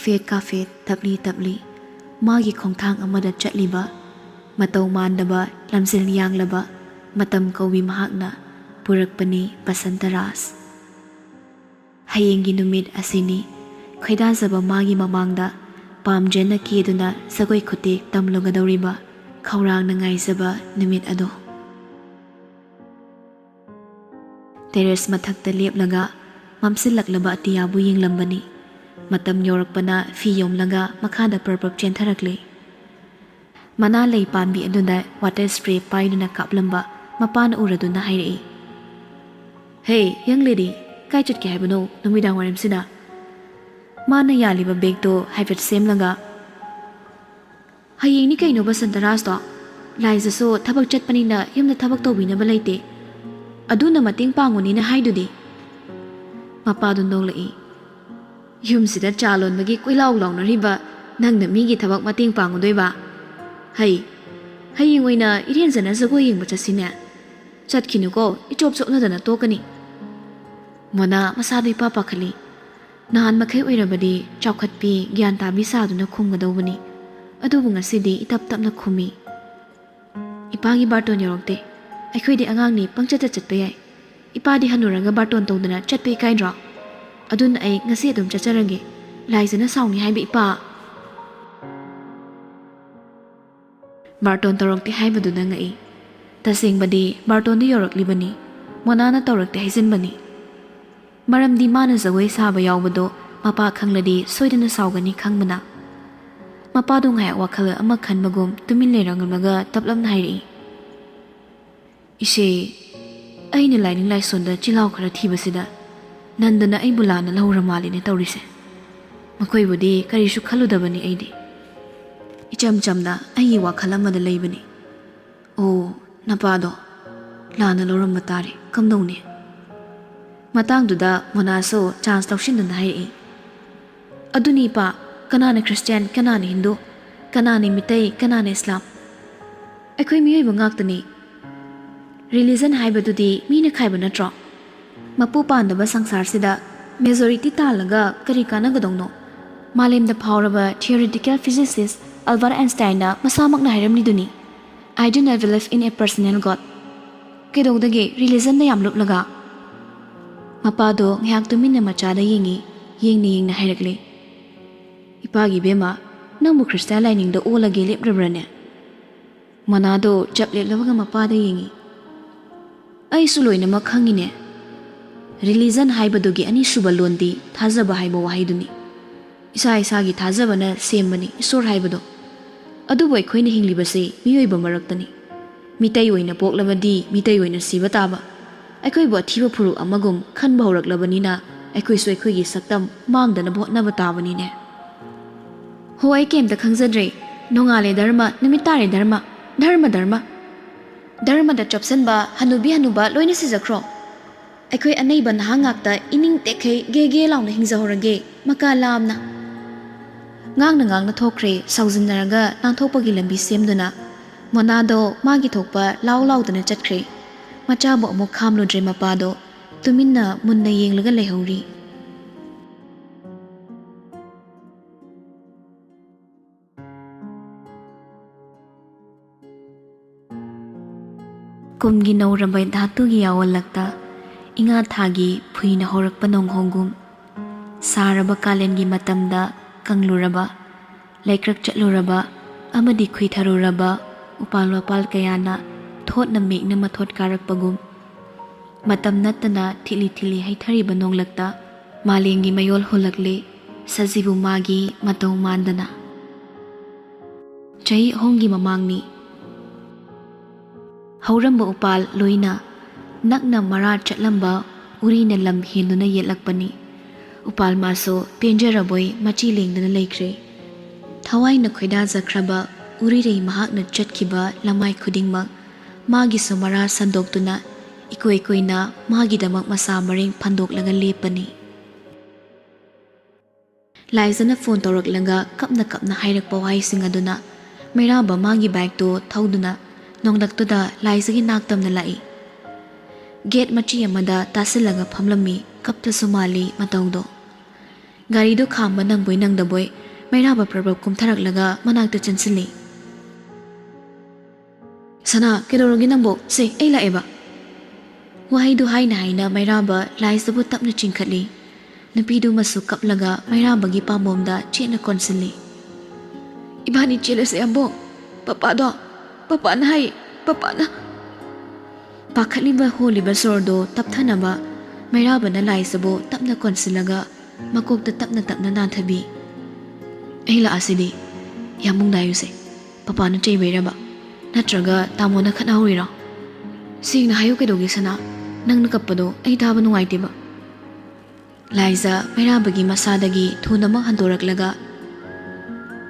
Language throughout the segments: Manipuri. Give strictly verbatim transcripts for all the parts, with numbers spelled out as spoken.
ꯐꯦꯠ ꯀꯥꯐꯦꯠ ꯇꯞꯂꯤ ꯇꯞꯂꯤ ꯃꯥꯒꯤ ꯈꯣꯡꯊꯥꯡ ꯑꯃꯗ ꯆꯠꯂꯤꯕ, ꯃꯇꯧ ꯃꯥꯟꯗꯕ ꯂꯝꯖꯦꯜ ꯌꯥꯡꯂꯕ ꯃꯇꯝ ꯀꯧꯕꯤ ꯃꯍꯥꯛꯅ ꯄꯨꯔꯛꯄꯅꯤ ꯕꯁꯟꯇ ꯔꯥꯖ꯫ ꯍꯌꯦꯡꯒꯤ ꯅꯨꯃꯤꯠ ꯑꯁꯤꯅꯤ ꯈꯣꯏꯗꯥꯖꯕ ꯃꯥꯒꯤ ꯃꯃꯥꯡꯗ ꯄꯥꯝꯖꯅ ꯀꯦꯗꯨꯅ ꯖꯒꯣꯏ ꯈꯨꯇꯦꯛ ꯇꯝꯂꯨꯒꯗꯧꯔꯤꯕ ꯈꯧꯔꯥꯡꯅ ꯉꯥꯏꯖꯕ ꯅꯨꯃꯤꯠ ꯑꯗꯣ꯫ ꯇꯦꯔꯦꯁ ꯃꯊꯛꯇ ꯂꯦꯞꯂꯒ ꯃꯝꯁꯤꯜꯂꯛꯂꯕ ꯑꯇꯤꯌꯥꯕꯨ ꯌꯦꯡꯂꯝꯕꯅꯤ꯫ ꯃꯇꯝ ꯌꯧꯔꯛꯄꯅ ꯐꯤ ꯌꯣꯝꯂꯒ ꯃꯈꯥꯗ ꯄ꯭ꯔꯞ ꯄ꯭ꯔꯞ ꯆꯦꯟꯊꯔꯛꯂꯦ꯫ ꯃꯅꯥ ꯂꯩ ꯄꯥꯝꯕꯤ ꯑꯗꯨꯗ ꯋꯥꯇꯔ ꯁ꯭ꯄ꯭ꯔꯦ ꯄꯥꯏꯗꯨꯅ ꯀꯥꯞꯂꯝꯕ ꯃꯄꯥꯅ ꯎꯔꯗꯨꯅ ꯍꯥꯏꯔꯛꯏ, "ꯍꯦ, ꯌꯪ ꯂꯦꯗꯤ, ꯀꯥꯏ ꯆꯠꯀꯦ ꯍꯥꯏꯕꯅꯣ ꯅꯨꯃꯤꯗꯥꯡ ꯋꯥꯏꯔꯝꯁꯤꯗ?" ꯃꯥꯅ ꯌꯥꯜꯂꯤꯕ ꯕꯦꯒꯇꯣ ꯍꯥꯏꯐꯦꯠ ꯁꯦꯝꯂꯒ, "ꯍꯌꯦꯡꯅꯤ ꯀꯩꯅꯣ ꯕꯁꯟꯇ ꯔꯥꯖꯇꯣ? ꯂꯥꯏꯖꯁꯨ ꯊꯕꯛ ꯆꯠꯄꯅꯤꯅ ꯌꯨꯝꯗ ꯊꯕꯛ ꯇꯧꯕꯤꯅꯕ ꯂꯩꯇꯦ꯫ ꯑꯗꯨꯅ ꯃꯇꯦꯡ ꯄꯥꯡꯉꯨꯅꯤꯅ ꯍꯥꯏꯗꯨꯗꯤ?" ꯃꯄꯥꯗꯨ ꯅꯣꯛꯂꯛꯏ꯫ "ꯌꯨꯝꯁꯤꯗ ꯆꯥ ꯂꯣꯟꯕꯒꯤ ꯀꯣꯏꯂꯥꯎ ꯂꯥꯎꯅꯔꯤꯕ ꯅꯪꯅ ꯃꯤꯒꯤ ꯊꯕꯛ ꯃꯇꯦꯡ ꯄꯥꯡꯉꯨꯗꯣꯏꯕ? ꯍꯩ, ꯍꯌꯦꯡ ꯑꯣꯏꯅ ꯏꯔꯦꯟꯖꯅ ꯖꯒꯣꯏ ꯌꯦꯡꯕ ꯆꯠꯁꯤꯅꯦ꯫ ꯆꯠꯈꯤꯅꯨꯀꯣ, ꯏꯆꯣꯞ ꯆꯣꯞꯅꯗꯅ ꯇꯣꯛꯀꯅꯤ꯫" ꯃꯣꯅꯥ ꯃꯁꯥꯗꯨ ꯏꯄꯥ ꯄꯥꯈꯠꯂꯤ꯫ ꯅꯍꯥꯟ ꯃꯈꯩ ꯑꯣꯏꯔꯕꯗꯤ ꯆꯥꯎꯈꯠꯄꯤ, ꯒ꯭ꯌꯥꯟ ꯇꯥꯕꯤ ꯁꯥꯗꯨꯅ ꯈꯨꯝꯒꯗꯧꯕꯅꯤ꯫ ꯑꯗꯨꯕꯨ ꯉꯁꯤꯗꯤ ꯏꯇꯞ ꯇꯞꯅ ꯈꯨꯝꯃꯤ꯫ "ꯏꯄꯥꯒꯤ ꯕꯥꯔꯇꯣꯟ ꯌꯧꯔꯛꯇꯦ꯫ ꯑꯩꯈꯣꯏꯗꯤ ꯑꯉꯥꯡꯅꯤ, ꯄꯪꯆꯠꯇ ꯆꯠꯄ ꯌꯥꯏ꯫ ꯏꯄꯥꯗꯤ ꯍꯟꯅꯨꯔꯒ ꯕꯥꯔꯇꯣꯟ ꯇꯧꯗꯅ ꯆꯠꯄ ꯏꯀꯥꯏꯗ꯭ꯔꯣ? ꯑꯗꯨꯅ ꯑꯩ ꯉꯁꯤ ꯑꯗꯨꯝ ꯆꯠꯆꯔꯒꯦ꯫ ꯂꯥꯏꯖꯅ ꯁꯥꯎꯅꯤ ꯍꯥꯏꯕ ꯏꯄꯥ?" ꯕꯥꯔꯇꯣꯟ ꯇꯧꯔꯛꯇꯦ ꯍꯥꯏꯕꯗꯨꯗ ꯉꯛꯏ꯫ ꯇꯁꯦꯡꯕꯗꯤ ꯕꯥꯔꯇꯣꯟꯗꯨ ꯌꯧꯔꯛꯂꯤꯕꯅꯤ, ꯃꯣꯅꯥꯅ ꯇꯧꯔꯛꯇꯦ ꯍꯥꯏꯖꯤꯟꯕꯅꯤ꯫ ꯃꯔꯝꯗꯤ ꯃꯥꯅ ꯖꯒꯣꯏ ꯁꯥꯕ ꯌꯥꯎꯕꯗꯣ ꯃꯄꯥ ꯈꯪꯂꯗꯤ ꯁꯣꯏꯗꯅ ꯁꯥꯎꯒꯅꯤ ꯈꯪꯕꯅ꯫ ꯃꯄꯥꯗꯣ ꯉꯥꯏꯍꯥꯛ ꯋꯥꯈꯜ ꯑꯃ ꯈꯟꯕꯒꯨꯝ ꯇꯨꯃꯤꯟ ꯂꯩꯔꯝꯂꯒ ꯇꯞꯂꯞꯅ ꯍꯥꯏꯔꯛꯏ, "ꯏꯆꯦ, ꯑꯩꯅ ꯂꯥꯏꯅꯤꯡ ꯂꯥꯏꯁꯣꯟꯗ ꯆꯤꯜꯍꯥꯎ ꯈꯔ ꯊꯤꯕꯁꯤꯗ ꯅꯟꯗꯅ ꯑꯩꯕꯨ ꯂꯥꯟꯅ ꯂꯧꯔ ꯃꯥꯜꯂꯤꯅꯦ ꯇꯧꯔꯤꯁꯦ꯫ ꯃꯈꯣꯏꯕꯨꯗꯤ ꯀꯔꯤꯁꯨ ꯈꯜꯂꯨꯗꯕꯅꯤ ꯑꯩꯗꯤ꯫ ꯏꯆꯝ ꯆꯝꯅ ꯑꯩꯒꯤ ꯋꯥꯈꯜ ꯑꯃꯗ ꯂꯩꯕꯅꯤ꯫ ꯑꯣ, ꯅꯄꯥꯗꯣ ꯂꯥꯟꯅ ꯂꯧꯔꯝꯕ ꯇꯥꯔꯦ, ꯀꯝꯗꯧꯅꯤ?" ꯃꯇꯥꯡꯗꯨꯗ ꯃꯣꯅꯥꯁꯨ ꯆꯥꯟꯁ ꯂꯧꯁꯤꯟꯗꯨꯅ ꯍꯥꯏꯔꯛꯏ, "ꯑꯗꯨꯅꯤ ꯏꯄꯥ, ꯀꯅꯥꯅ ꯈ꯭ꯔꯤꯁꯇꯤꯌꯥꯟ, ꯀꯅꯥꯅ ꯍꯤꯟꯗꯨ, ꯀꯅꯥꯅ ꯃꯤꯇꯩ, ꯀꯅꯥꯅ ꯏꯁꯂꯥꯝ? ꯑꯩꯈꯣꯏ ꯃꯤꯑꯣꯏꯕ ꯉꯥꯛꯇꯅꯤ꯫ ꯔꯤꯂꯤꯖꯟ ꯍꯥꯏꯕꯗꯨꯗꯤ ꯃꯤꯅ ꯈꯥꯏꯕ ꯅꯠꯇ꯭ꯔꯣ? ꯃꯄꯨ ꯄꯥꯟꯗꯕ ꯁꯪꯁꯥꯔꯁꯤꯗ ꯃꯦꯖꯣꯔꯤꯇꯤ ꯇꯥꯜꯂꯒ ꯀꯔꯤ ꯀꯥꯟꯅꯒꯗꯧꯅꯣ? ꯃꯥꯂꯦꯝꯗ ꯐꯥꯎꯔꯕ theoretical physicist Albert Einsteinꯅ ꯃꯁꯥꯃꯛꯅ ꯍꯥꯏꯔꯝꯂꯤꯗꯨꯅꯤ, "I do not believe in a personal God"꯫ ꯀꯩꯗꯧꯗꯒꯦ ꯔꯤꯂꯤꯖꯟꯗ ꯌꯥꯝ ꯂꯨꯞꯂꯒ? ꯃꯄꯥꯗꯣ ꯉꯥꯏꯍꯥꯛ ꯇꯨꯃꯤꯟꯅ ꯃꯆꯥꯗ ꯌꯦꯡꯉꯤ꯫ ꯌꯦꯡꯅ ꯌꯦꯡꯅ ꯍꯥꯏꯔꯛꯂꯦ, "ꯏꯄꯥꯒꯤ ꯏꯕꯦꯝꯃ, ꯅꯪꯕꯨ ꯈ꯭ꯔꯤꯁꯇꯥꯟ ꯂꯥꯏꯅꯤꯡꯗ ꯑꯣꯜꯂꯒꯦ ꯂꯦꯞꯂꯕ꯭ꯔꯅꯦ?" ꯃꯣꯅꯥꯗꯣ ꯆꯞ ꯂꯦꯞꯂꯕꯒ ꯃꯄꯥꯗ ꯌꯦꯡꯉꯤ꯫ "ꯑꯩꯁꯨ ꯂꯣꯏꯅꯃꯛ ꯈꯪꯉꯤꯅꯦ꯫ ꯔꯤꯂꯤꯖꯟ ꯍꯥꯏꯕꯗꯨꯒꯤ ꯑꯅꯤꯁꯨꯕ ꯂꯣꯟꯗꯤ ꯊꯥꯖꯕ ꯍꯥꯏꯕ ꯋꯥꯍꯩꯗꯨꯅꯤ꯫ ꯏꯁꯥ ꯏꯁꯥꯒꯤ ꯊꯥꯖꯕꯅ ꯁꯦꯝꯕꯅꯤ ꯏꯁꯣꯔ ꯍꯥꯏꯕꯗꯣ꯫ ꯑꯗꯨꯕꯨ ꯑꯩꯈꯣꯏꯅ ꯍꯤꯡꯂꯤꯕꯁꯤ ꯃꯤꯑꯣꯏꯕ ꯃꯔꯛꯇꯅꯤ꯫ ꯃꯤꯇꯩ ꯑꯣꯏꯅ ꯄꯣꯛꯂꯕꯗꯤ ꯃꯤꯇꯩ ꯑꯣꯏꯅ ꯁꯤꯕ ꯇꯥꯕ꯫ ꯑꯩꯈꯣꯏꯕꯨ ꯑꯊꯤꯕ ꯐꯨꯔꯨꯞ ꯑꯃꯒꯨꯝ ꯈꯟꯕ ꯍꯧꯔꯛꯂꯕꯅꯤꯅ ꯑꯩꯈꯣꯏꯁꯨ ꯑꯩꯈꯣꯏꯒꯤ ꯁꯛꯇꯝ ꯃꯥꯡꯗꯅꯕ ꯍꯣꯠꯅꯕ ꯇꯥꯕꯅꯤꯅꯦ꯫ ꯍꯣ, ꯑꯩ ꯀꯩꯝꯇ ꯈꯪꯖꯗ꯭ꯔꯦ꯫ ꯅꯣꯡꯉꯥꯜꯂꯦ ꯙꯔꯃ, ꯅꯨꯃꯤꯠ ꯇꯥꯔꯦ ꯙꯔꯃ, ꯙꯔꯃ, ꯙꯔꯃ꯫ ꯙꯔꯃꯗ ꯆꯞꯁꯟꯕ ꯍꯅꯨꯕꯤ ꯍꯅꯨꯕ ꯂꯣꯏꯅ ꯁꯤꯖꯈ꯭ꯔꯣ꯫ ꯑꯩꯈꯣꯏ ꯑꯅꯩꯕ ꯅꯍꯥ ꯉꯥꯛꯇ ꯏꯅꯤꯡ ꯇꯦꯛꯈꯩ ꯒꯦ ꯒꯦ ꯂꯥꯎꯅ ꯍꯤꯡꯖꯍꯧꯔꯒꯦ, ꯃꯀꯥ ꯂꯥꯝꯅ"꯫ ꯉꯥꯡꯅ ꯉꯥꯡꯅ ꯊꯣꯛꯈ꯭ꯔꯦ, ꯁꯥꯎꯖꯤꯟꯅꯔꯒ ꯅꯥꯟꯊꯣꯛꯄꯒꯤ ꯂꯝꯕꯤ ꯁꯦꯝꯗꯨꯅ꯫ ꯃꯣꯅꯥꯗꯣ ꯃꯥꯒꯤ ꯊꯣꯛꯄ ꯂꯥꯎ ꯂꯥꯎꯗꯅ ꯆꯠꯈ꯭ꯔꯦ꯫ ꯃꯆꯥꯕꯨ ꯑꯃꯨꯛ ꯈꯥꯝꯂꯨꯗ꯭ꯔꯦ ꯃꯄꯥꯗꯣ꯫ ꯇꯨꯃꯤꯟꯅ ꯃꯨꯟꯅ ꯌꯦꯡꯂꯒ ꯂꯩꯍꯧꯔꯤ꯫ ꯀꯨꯝꯒꯤ ꯅꯧꯔꯕ ꯙꯥꯇꯨꯒꯤ ꯑꯑꯣꯜꯂꯛꯇ ꯏꯉꯥ ꯊꯥꯒꯤ ꯐꯨꯏꯅ ꯍꯧꯔꯛꯄ ꯅꯣꯡꯍꯣꯡꯒꯨꯝ, ꯁꯥꯔꯕ ꯀꯥꯂꯦꯟꯒꯤ ꯃꯇꯝꯗ ꯀꯪꯂꯨꯔꯕ, ꯂꯩꯀ꯭ꯔꯛ ꯆꯠꯂꯨꯔꯕ ꯑꯃꯗꯤ ꯈꯨꯏꯊꯔꯨꯔꯕ ꯎꯄꯥꯜ ꯋꯥꯄꯥꯜ ꯀꯌꯥꯅ ꯊꯣꯠꯅ ꯃꯦꯛꯅ ꯃꯊꯣꯠ ꯀꯥꯔꯛꯄꯒꯨꯝ, ꯃꯇꯝ ꯅꯠꯇꯅ ꯊꯤꯠꯂꯤ ꯊꯤꯠꯂꯤ ꯍꯩꯊꯔꯤꯕ ꯅꯣꯡꯂꯛꯇ ꯃꯥꯂꯦꯝꯒꯤ ꯃꯌꯣꯜ ꯍꯣꯜꯂꯛꯂꯦ, ꯁꯖꯤꯕꯨ ꯃꯥꯒꯤ ꯃꯇꯧ ꯃꯥꯟꯗꯅ꯫ ꯆꯍꯤ ꯑꯍꯨꯝꯒꯤ ꯃꯃꯥꯡꯅꯤ꯫ ꯍꯧꯔꯝꯕ ꯎꯄꯥꯜ ꯂꯣꯏꯅ ꯅꯛꯅ ꯃꯔꯥ ꯆꯠꯂꯝꯕ ꯎꯔꯤꯅ ꯂꯝ ꯍꯦꯟꯗꯨꯅ ꯌꯦꯠꯂꯛꯄꯅꯤ꯫ ꯎꯄꯥꯜ ꯃꯥꯁꯨ ꯄꯦꯟꯖꯔꯕꯣꯏ ꯃꯆꯤ ꯂꯦꯡꯗꯅ ꯂꯩꯈ꯭ꯔꯦ꯫ ꯊꯋꯥꯏꯅ ꯈꯣꯏꯗꯥꯖꯈ꯭ꯔꯕ ꯎꯔꯤꯔꯩ ꯃꯍꯥꯛꯅ ꯆꯠꯈꯤꯕ ꯂꯃꯥꯏ ꯈꯨꯗꯤꯡꯃꯛ ꯃꯥꯒꯤꯁꯨ ꯃꯔꯥ ꯁꯟꯗꯣꯛꯇꯨꯅ ꯏꯀꯣꯏ ꯀꯣꯏꯅ ꯃꯥꯒꯤꯗꯃꯛ ꯃꯁꯥ ꯃꯔꯦꯡ ꯐꯟꯗꯣꯛꯂꯒ ꯂꯦꯞꯄꯅꯤ꯫ ꯂꯥꯏꯖꯅ ꯐꯣꯟ ꯇꯧꯔꯛꯂꯒ ꯀꯞꯅ ꯀꯞꯅ ꯍꯥꯏꯔꯛꯄ ꯋꯥꯍꯩꯁꯤꯡ ꯑꯗꯨꯅ ꯃꯩꯔꯥꯕ ꯃꯥꯒꯤ ꯕꯥꯏꯛꯇꯨ ꯊꯧꯗꯨꯅ ꯅꯣꯡꯂꯛꯇꯨꯗ ꯂꯥꯏꯖꯒꯤ ꯅꯥꯛ ꯇꯝꯅ ꯂꯥꯛꯏ꯫ ꯒꯦꯠ ꯃꯆꯤ ꯑꯃꯗ ꯇꯥꯁꯤꯜꯂꯒ ꯐꯝꯂꯝꯃꯤ, ꯀꯞꯇꯁꯨ ꯃꯥꯜꯂꯤ ꯃꯇꯧꯗꯣ꯫ ꯒꯥꯔꯤꯗꯨ ꯈꯥꯝꯕ ꯅꯪꯕꯣꯏ ꯅꯪꯗꯕꯣꯏ ꯃꯩꯔꯥꯕ ꯄ꯭ꯔꯕꯞ ꯀꯨꯝꯊꯔꯛꯂꯒ ꯃꯅꯥꯛꯇ ꯆꯪꯁꯤꯜꯂꯤ꯫ "ꯁꯅꯥ, ꯀꯩꯗꯧꯔꯒꯦ ꯅꯪꯕꯣ? ꯁꯦ, ꯑꯩ ꯂꯥꯛꯑꯦꯕ꯫" ꯋꯥꯍꯩꯗꯨ ꯍꯥꯏꯅ ꯍꯥꯏꯅ ꯃꯩꯔꯥꯕ ꯂꯥꯏꯖꯕꯨ ꯇꯞꯅ ꯆꯤꯡꯈꯠꯂꯤ꯫ ꯅꯨꯄꯤꯗꯨꯃꯁꯨ ꯀꯞꯂꯒ ꯃꯩꯔꯥꯕꯒꯤ ꯄꯥꯝꯕꯣꯝꯗ ꯆꯦꯠꯅ ꯀꯣꯟꯁꯤꯜꯂꯤ꯫ "ꯏꯕꯥꯅꯤ ꯆꯦꯜꯂꯁꯦ ꯑꯕꯣ꯫ ꯄꯄꯥꯗꯣ, ꯄꯄꯥꯅ ꯍꯥꯏ, ꯄꯄꯥꯅ꯫" ꯄꯥꯈꯠꯂꯤꯕ ꯍꯣꯜꯂꯤꯕ ꯁꯣꯔꯗꯣ ꯇꯞꯊꯅꯕ ꯃꯩꯔꯥꯕꯅ ꯂꯥꯏꯖꯕꯨ ꯇꯞꯅ ꯀꯣꯟꯁꯤꯜꯂꯒ ꯃꯀꯣꯛꯇ ꯇꯞꯅ ꯇꯞꯅ ꯅꯥꯟꯊꯕꯤ꯫ "ꯑꯩ ꯂꯥꯛꯑꯁꯤꯗꯤ ꯌꯥꯝꯕꯨꯡ ꯗꯥꯏꯌꯨꯁꯦ꯫ ꯄꯄꯥꯅ ꯆꯩꯕꯩꯔꯕ? ꯅꯠꯇ꯭ꯔꯒ ꯇꯥꯃꯣꯅ ꯈꯠꯅꯍꯧꯔꯤꯔꯣ? ꯁꯦꯡꯅ ꯍꯥꯏꯌꯨ ꯀꯩꯗꯧꯒꯦ ꯁꯅꯥ? ꯅꯪꯅ ꯀꯞꯄꯗꯣ ꯑꯩ ꯇꯥꯕ ꯅꯨꯡꯉꯥꯏꯇꯦꯕ꯫" ꯂꯥꯏꯖ ꯃꯩꯔꯥꯕꯒꯤ ꯃꯁꯥꯗꯒꯤ ꯊꯨꯅꯃꯛ ꯍꯟꯗꯣꯔꯛꯂꯒ,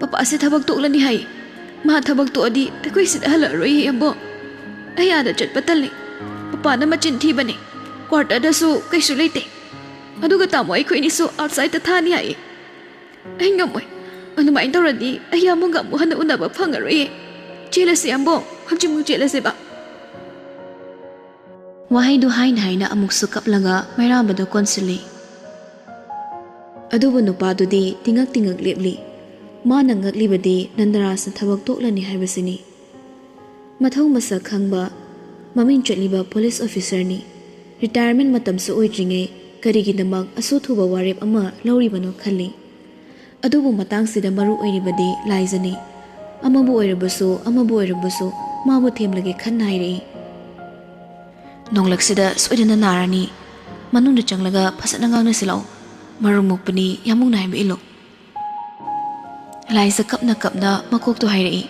"ꯄꯄꯥꯁꯦ ꯊꯕꯛ ꯇꯣꯛꯂꯅꯤ ꯍꯥꯏ꯫ ꯃꯥ ꯊꯕꯛ ꯇꯣꯛꯑꯗꯤ ꯑꯩꯈꯣꯏ ꯁꯤꯗ ꯍꯜꯂꯛꯑꯔꯣꯏꯌꯦ ꯑꯕꯣ꯫ ꯑꯩ ꯑꯥꯗ ꯆꯠꯄ ꯇꯜꯂꯦ꯫ ꯄꯄꯥꯅ ꯃꯆꯤꯟ ꯊꯤꯕꯅꯦ꯫ ꯀ꯭ꯋꯥꯔꯇꯔꯗꯁꯨ ꯀꯩꯁꯨ ꯂꯩꯇꯦ꯫ ꯑꯗꯨꯒ ꯇꯥꯃꯣ ꯑꯩꯈꯣꯏꯅꯤꯁꯨ ꯑꯥꯎꯠꯁꯥꯏꯗꯇ ꯊꯥꯅꯤ ꯍꯥꯏꯌꯦ꯫ ꯑꯩ ꯉꯝꯃꯣꯏ꯫ ꯑꯗꯨꯃꯥꯏꯅ ꯇꯧꯔꯗꯤ ꯑꯩ ꯌꯥꯝꯕꯨꯡꯒ ꯑꯃꯨꯛ ꯍꯟꯅ ꯎꯅꯕ ꯐꯪꯉꯔꯣꯏꯌꯦ꯫ ꯆꯦꯜꯂꯁꯦ ꯌꯥꯝꯕꯨꯡ, ꯍꯧꯖꯤꯛꯃꯛ ꯆꯦꯜꯂꯁꯦꯕ꯫" ꯋꯥꯍꯩꯗꯨ ꯍꯥꯏꯅ ꯍꯥꯏꯅ ꯑꯃꯨꯛꯁꯨ ꯀꯞꯂꯒ ꯃꯩꯔꯥꯕꯗ ꯀꯣꯟꯁꯤꯜꯂꯤ꯫ ꯑꯗꯨꯕꯨ ꯅꯨꯄꯥꯗꯨꯗꯤ ꯇꯤꯉꯛ ꯇꯤꯉꯛ ꯂꯦꯞꯂꯤ꯫ ꯃꯥꯅ ꯉꯛꯂꯤꯕꯗꯤ ꯅꯟꯗꯔꯥꯖꯅ ꯊꯕꯛ ꯇꯣꯛꯂꯅꯤ ꯍꯥꯏꯕꯁꯤꯅꯤ꯫ ꯃꯊꯧ ꯃꯁꯛ ꯈꯪꯕ, ꯃꯃꯤꯡ ꯆꯠꯂꯤꯕ ꯄꯨꯂꯤꯁ ꯑꯣꯐꯤꯁꯔꯅꯤ꯫ ꯔꯤꯇꯥꯌꯔꯃꯦꯟ ꯃꯇꯝꯁꯨ ꯑꯣꯏꯗ꯭ꯔꯤꯉꯩ ꯀꯔꯤꯒꯤꯗꯃꯛ ꯑꯁꯨ ꯊꯨꯕ ꯋꯥꯔꯦꯞ ꯑꯃ ꯂꯧꯔꯤꯕꯅꯣ ꯈꯜꯂꯤ꯫ ꯑꯗꯨꯕꯨ ꯃꯇꯥꯡꯁꯤꯗ ꯃꯔꯨ ꯑꯣꯏꯔꯤꯕꯗꯤ ꯂꯥꯏꯖꯅꯤ꯫ ꯑꯃꯕꯨ ꯑꯣꯏꯔꯕꯁꯨ, ꯑꯃꯕꯨ ꯑꯣꯏꯔꯕꯁꯨ ꯃꯥꯕꯨ ꯊꯦꯝꯂꯒꯦ ꯈꯟꯅ ꯍꯥꯏꯔꯛꯏ꯫ "ꯅꯣꯡꯂꯛꯁꯤꯗ ꯁꯣꯏꯗꯅ ꯅꯥꯔꯅꯤ꯫ ꯃꯅꯨꯡꯗ ꯆꯪꯂꯒ ꯐꯖꯅ ꯉꯥꯡꯅꯁꯤ ꯂꯥꯛꯑꯣ꯫ ꯃꯔꯨꯝ ꯃꯣꯛꯄꯅꯤ, ꯌꯥꯝꯕꯨꯡꯅ ꯍꯥꯏꯕ ꯏꯜꯂꯣ꯫" ꯂꯥꯏꯖ ꯀꯞꯅ ꯀꯞꯅ ꯃꯀꯣꯛꯇꯣ ꯍꯥꯏꯔꯛꯏ꯫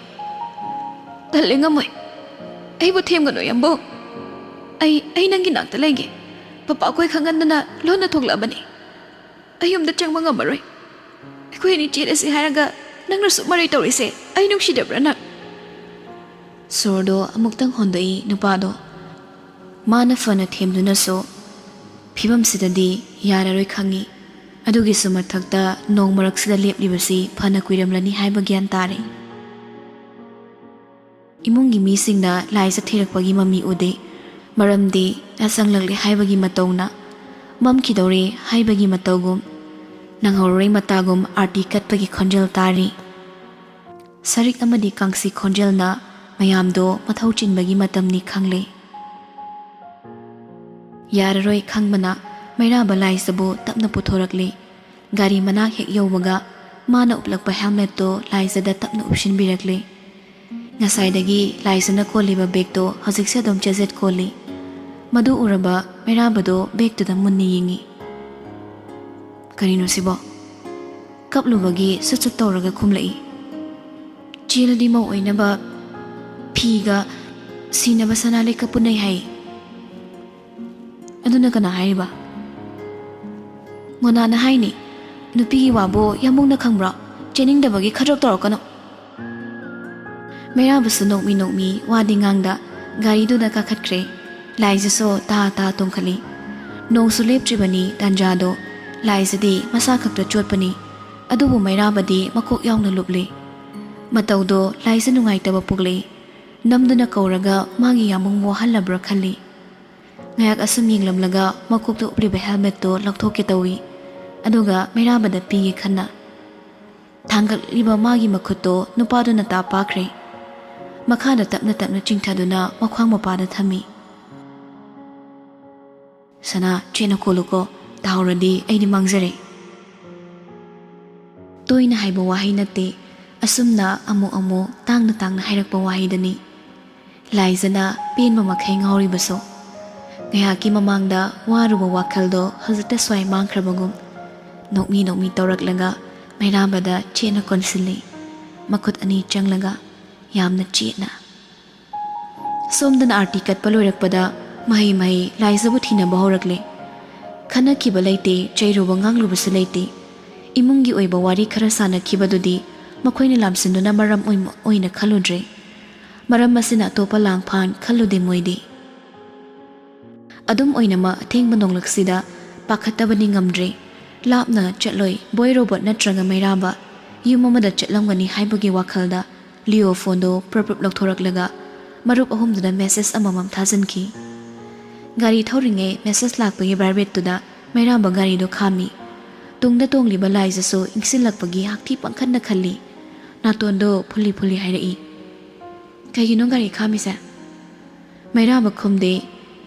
"ꯇꯜꯂꯦ, ꯉꯝꯃꯣꯏ꯫ ꯑꯩꯕꯨ ꯊꯦꯝꯒꯅꯨ ꯌꯥꯝꯕꯨꯡ꯫ ꯑꯩ, ꯑꯩ ꯅꯪꯒꯤ ꯅꯥꯛꯇ ꯂꯩꯒꯦ꯫ ꯄꯄꯥ ꯑꯩꯈꯣꯏ ꯈꯪꯍꯟꯗꯅ ꯂꯣꯟꯅ ꯊꯣꯛꯂꯛꯑꯕꯅꯤ꯫ ꯑꯩ ꯌꯨꯝꯗ ꯆꯪꯕ ꯉꯝꯃꯔꯣꯏ꯫ ꯑꯩꯈꯣꯏ ꯑꯅꯤ ꯆꯦꯜꯂꯁꯤ ꯍꯥꯏꯔꯒ ꯅꯪꯅ ꯁꯨꯛ ꯃꯔꯩ ꯇꯧꯔꯤꯁꯦ ꯑꯩ ꯅꯨꯡꯁꯤꯗꯕ꯭ꯔꯥ ꯅꯪ?" ꯁꯣꯔꯗꯣ ꯑꯃꯨꯛꯇꯪ ꯍꯣꯟꯗꯣꯛꯏ ꯅꯨꯄꯥꯗꯣ꯫ ꯃꯥꯅ ꯐꯅ ꯊꯦꯝꯗꯨꯅꯁꯨ ꯐꯤꯕꯝꯁꯤꯗꯗꯤ ꯌꯥꯔꯔꯣꯏ ꯈꯪꯉꯤ꯫ ꯑꯗꯨꯒꯤꯁꯨ ꯃꯊꯛꯇ ꯅꯣꯡ ꯃꯔꯛꯁꯤꯗ ꯂꯦꯞꯂꯤꯕꯁꯤ ꯐꯅ ꯀꯨꯏꯔꯝꯂꯅꯤ ꯍꯥꯏꯕ ꯒ꯭ꯌꯥꯟ ꯇꯥꯔꯦ꯫ ꯏꯃꯨꯡꯒꯤ ꯃꯤꯁꯤꯡꯅ ꯂꯥꯏꯖ ꯊꯤꯔꯛꯄꯒꯤ ꯃꯃꯤ ꯎꯗꯦ꯫ ꯃꯔꯝꯗꯤ ꯌꯥꯁꯪꯂꯛꯂꯦ ꯍꯥꯏꯕꯒꯤ ꯃꯇꯧꯅ, ꯃꯝꯈꯤꯗꯧꯔꯦ ꯍꯥꯏꯕꯒꯤ ꯃꯇꯧꯒꯨꯝ, ꯅꯪꯍꯧꯔꯣꯏ ꯃꯇꯥꯒꯨꯝ ꯑꯥꯔꯇꯤ ꯀꯠꯄꯒꯤ ꯈꯣꯟꯖꯦꯜ ꯇꯥꯔꯤ꯫ ꯁꯔꯤꯛ ꯑꯃꯗꯤ ꯀꯥꯡꯁꯤ ꯈꯣꯟꯖꯦꯜꯅ ꯃꯌꯥꯝꯗꯣ ꯃꯊꯧ ꯆꯤꯟꯕꯒꯤ ꯃꯇꯝꯅꯤ ꯈꯪꯂꯦ꯫ ꯌꯥꯔꯔꯣꯏ ꯈꯪꯕꯅ ꯃꯩꯔꯥꯕ ꯂꯥꯏꯖꯕꯨ ꯇꯞꯅ ꯄꯨꯊꯣꯔꯛꯂꯦ꯫ ꯒꯥꯔꯤ ꯃꯅꯥꯛ ꯍꯦꯛ ꯌꯧꯕꯒ ꯃꯥꯅ ꯎꯞꯂꯛꯄ ꯍꯦꯜꯃꯦꯠꯇꯣ ꯂꯥꯏꯖꯗ ꯇꯞꯅ ꯎꯞꯁꯤꯟꯕꯤꯔꯛꯂꯦ꯫ ꯉꯁꯥꯏꯗꯒꯤ ꯂꯥꯏꯖꯅ ꯀꯣꯜꯂꯤꯕ ꯕꯦꯒꯇꯣ ꯍꯧꯖꯤꯛꯁꯨ ꯑꯗꯨꯝ ꯆꯦꯖꯦꯠ ꯀꯣꯜꯂꯤ꯫ ꯃꯗꯨ ꯎꯔꯕ ꯃꯩꯔꯥꯕꯗꯣ ꯕꯦꯒꯇꯨꯗ ꯃꯨꯟꯅ ꯌꯦꯡꯉꯤ꯫ "ꯀꯔꯤꯅꯣ ꯁꯤꯕꯣ?" ꯀꯞꯂꯨꯕꯒꯤ ꯁꯨꯠ ꯁꯨꯠ ꯇꯧꯔꯒ ꯈꯨꯝꯂꯛꯏ꯫ "ꯆꯦꯜꯂꯗꯤ ꯃꯧ ꯑꯣꯏꯅꯕ ꯐꯤꯒ ꯁꯤꯅꯕ ꯁꯅꯥ ꯂꯩꯛꯀ ꯄꯨꯅꯩ ꯍꯥꯏ꯫ ꯑꯗꯨꯅ ꯀꯅꯥ ꯍꯥꯏꯔꯤꯕ?" "ꯃꯣꯅꯥꯅ ꯍꯥꯏꯅꯤ꯫ ꯅꯨꯄꯤꯒꯤ ꯋꯥꯕꯨ ꯌꯥꯝꯕꯨꯡꯅ ꯈꯪꯕ꯭ꯔꯣ? ꯆꯦꯟꯅꯤꯡꯗꯕꯒꯤ ꯈꯗ꯭ꯔꯛ ꯇꯧꯔꯛꯀꯅꯨ꯫" ꯃꯩꯔꯥꯕꯁꯨ ꯅꯣꯛꯃꯤ ꯅꯣꯛꯃꯤ ꯋꯥꯗꯤ ꯉꯥꯡꯗ ꯒꯥꯔꯤꯗꯨꯗ ꯀꯥꯈꯠꯈ꯭ꯔꯦ꯫ ꯂꯥꯏꯖꯁꯨ ꯇꯥ ꯇꯥ ꯇꯣꯡꯈꯠꯂꯤ꯫ ꯅꯣꯡꯁꯨ ꯂꯦꯞꯇ꯭ꯔꯤꯕꯅꯤ ꯇꯥꯟꯖꯥꯗꯣ꯫ ꯂꯥꯏꯖꯗꯤ ꯃꯁꯥ ꯈꯛꯇ ꯆꯣꯠꯄꯅꯤ꯫ ꯑꯗꯨꯕꯨ ꯃꯩꯔꯥꯕꯗꯤ ꯃꯀꯣꯛ ꯌꯥꯎꯅ ꯂꯨꯞꯂꯤ꯫ ꯃꯇꯧꯗꯣ ꯂꯥꯏꯖ ꯅꯨꯡꯉꯥꯏꯇꯕ ꯄꯣꯛꯂꯛꯏ꯫ ꯅꯝꯗꯨꯅ ꯀꯧꯔꯒ ꯃꯥꯒꯤ ꯌꯥꯃꯨꯡ ꯋꯥꯍꯜꯂꯕ꯭ꯔꯥ ꯈꯜꯂꯤ꯫ ꯉꯥꯏꯍꯥꯛ ꯑꯁꯨꯝ ꯌꯦꯡꯂꯝꯂꯒ ꯃꯀꯣꯛꯇ ꯎꯞꯂꯤꯕ ꯍꯦꯜꯃꯦꯠꯇꯣ ꯂꯧꯊꯣꯛꯀꯦ ꯇꯧꯏ꯫ ꯑꯗꯨꯒ ꯃꯩꯔꯥꯕꯗ ꯄꯤꯒꯦ ꯈꯟꯅ ꯊꯥꯡꯒꯠꯂꯤꯕ ꯃꯥꯒꯤ ꯃꯈꯨꯠꯇꯣ ꯅꯨꯄꯥꯗꯨꯅ ꯇꯥ ꯄꯥꯈ꯭ꯔꯦ꯫ ꯃꯈꯥꯗ ꯇꯞꯅ ꯇꯞꯅ ꯆꯤꯡꯊꯗꯨꯅ ꯃꯈ꯭ꯋꯥꯡ ꯃꯄꯥꯗ ꯊꯝꯃꯤ꯫ "ꯁꯅꯥ, ꯆꯦꯠꯅ ꯀꯣꯜꯂꯨꯀꯣ, ꯇꯥꯍꯧꯔꯗꯤ ꯑꯩꯗꯤ ꯃꯥꯡꯖꯔꯦ꯫" ꯇꯣꯏꯅ ꯍꯥꯏꯕ ꯋꯥꯍꯩ ꯅꯠꯇꯦ, ꯑꯁꯨꯝꯅ ꯑꯃꯨꯛ ꯑꯃꯨꯛ ꯇꯥꯡꯅ ꯇꯥꯡꯅ ꯍꯥꯏꯔꯛꯄ ꯋꯥꯍꯩꯗꯅꯤ꯫ ꯂꯥꯏꯖꯅ ꯄꯦꯟꯕ ꯃꯈꯩ ꯉꯥꯎꯔꯤꯕꯁꯨ꯫ ꯉꯥꯏꯍꯥꯛꯀꯤ ꯃꯃꯥꯡꯗ ꯋꯥꯔꯨꯕ ꯋꯥꯈꯜꯗꯣ ꯍꯧꯖꯤꯛꯇ ꯁ꯭ꯋꯥꯏ ꯃꯥꯡꯈ꯭ꯔꯕꯒꯨꯝ ꯅꯣꯛꯃꯤ ꯅꯣꯛꯃꯤ ꯇꯧꯔꯛꯂꯒ ꯃꯩꯔꯥꯕꯗ ꯆꯦꯠꯅ ꯀꯣꯟꯁꯤꯜꯂꯤ, ꯃꯈꯨꯠ ꯑꯅꯤ ꯆꯪꯂꯒ ꯌꯥꯝꯅ ꯆꯦꯠꯅ꯫ ꯁꯣꯝꯗꯅ ꯑꯥꯔꯇꯤ ꯀꯠꯄ ꯂꯣꯏꯔꯛꯄꯗ ꯃꯍꯩ ꯃꯍꯩ ꯂꯥꯏꯖꯕꯨ ꯊꯤꯅꯕ ꯍꯧꯔꯛꯂꯦ꯫ ꯈꯟꯅꯈꯤꯕ ꯂꯩꯇꯦ, ꯆꯩꯔꯨꯕ ꯉꯥꯡꯂꯨꯕꯁꯨ ꯂꯩꯇꯦ꯫ ꯏꯃꯨꯡꯒꯤ ꯑꯣꯏꯕ ꯋꯥꯔꯤ ꯈꯔ ꯁꯥꯟꯅꯈꯤꯕꯗꯨꯗꯤ ꯃꯈꯣꯏꯅ ꯂꯥꯝꯁꯤꯟꯗꯨꯅ ꯃꯔꯝ ꯑꯣꯏꯃ-, ꯑꯣꯏꯅ ꯈꯜꯂꯨꯗ꯭ꯔꯦ꯫ ꯃꯔꯝ ꯑꯁꯤꯅ ꯑꯇꯣꯞꯄ ꯂꯥꯡꯐꯥꯟ ꯈꯜꯂꯨꯗꯦ ꯃꯣꯏꯗꯤ꯫ ꯑꯗꯨꯝ ꯑꯣꯏꯅꯃꯛ ꯑꯊꯦꯡꯕ ꯅꯣꯡꯂꯛꯁꯤꯗ ꯄꯥꯈꯠꯇꯕꯗꯤ ꯉꯝꯗ꯭ꯔꯦ꯫ ꯂꯥꯞꯅ ꯆꯠꯂꯣꯏ, ꯕꯣꯏ ꯔꯣꯕꯣꯠ ꯅꯠꯇ꯭ꯔꯒ ꯃꯩꯔꯥꯕ ꯌꯨꯝ ꯑꯃꯗ ꯆꯠꯂꯝꯒꯅꯤ ꯍꯥꯏꯕꯒꯤ ꯋꯥꯈꯜꯗ ꯂꯤꯑꯣ ꯐꯣꯟꯗꯣ ꯄ꯭ꯔꯞ ꯄ꯭ꯔꯞ ꯂꯧꯊꯣꯔꯛꯂꯒ ꯃꯔꯨꯞ ꯑꯍꯨꯝꯗꯨꯗ ꯃꯦꯁꯦꯖ ꯑꯃꯃꯝ ꯊꯥꯖꯤꯟꯈꯤ꯫ ꯒꯥꯔꯤ ꯊꯧꯔꯤꯉꯩ ꯃꯦꯁꯦꯖ ꯂꯥꯛꯄꯒꯤ ꯚꯥꯏꯕ꯭ꯔꯦꯠꯇꯨꯗ ꯃꯩꯔꯥꯕ ꯒꯥꯔꯤꯗꯣ ꯈꯥꯝꯃꯤ꯫ ꯇꯨꯡꯗ ꯇꯣꯡꯂꯤꯕ ꯂꯥꯏꯖꯁꯨ ꯏꯪꯁꯤꯜꯂꯛꯄꯒꯤ ꯍꯛꯊꯤ ꯄꯪꯈꯟꯗ ꯈꯜꯂꯤ꯫ ꯅꯥꯇꯣꯟꯗꯣ ꯐꯨꯜꯂꯤ ꯐꯨꯜꯂꯤ ꯍꯥꯏꯔꯛꯏ, "ꯀꯩꯒꯤꯅꯣ ꯒꯥꯔꯤ ꯈꯥꯝꯃꯤꯁꯦ?" ꯃꯩꯔꯥꯕ ꯈꯨꯝꯗꯦ꯫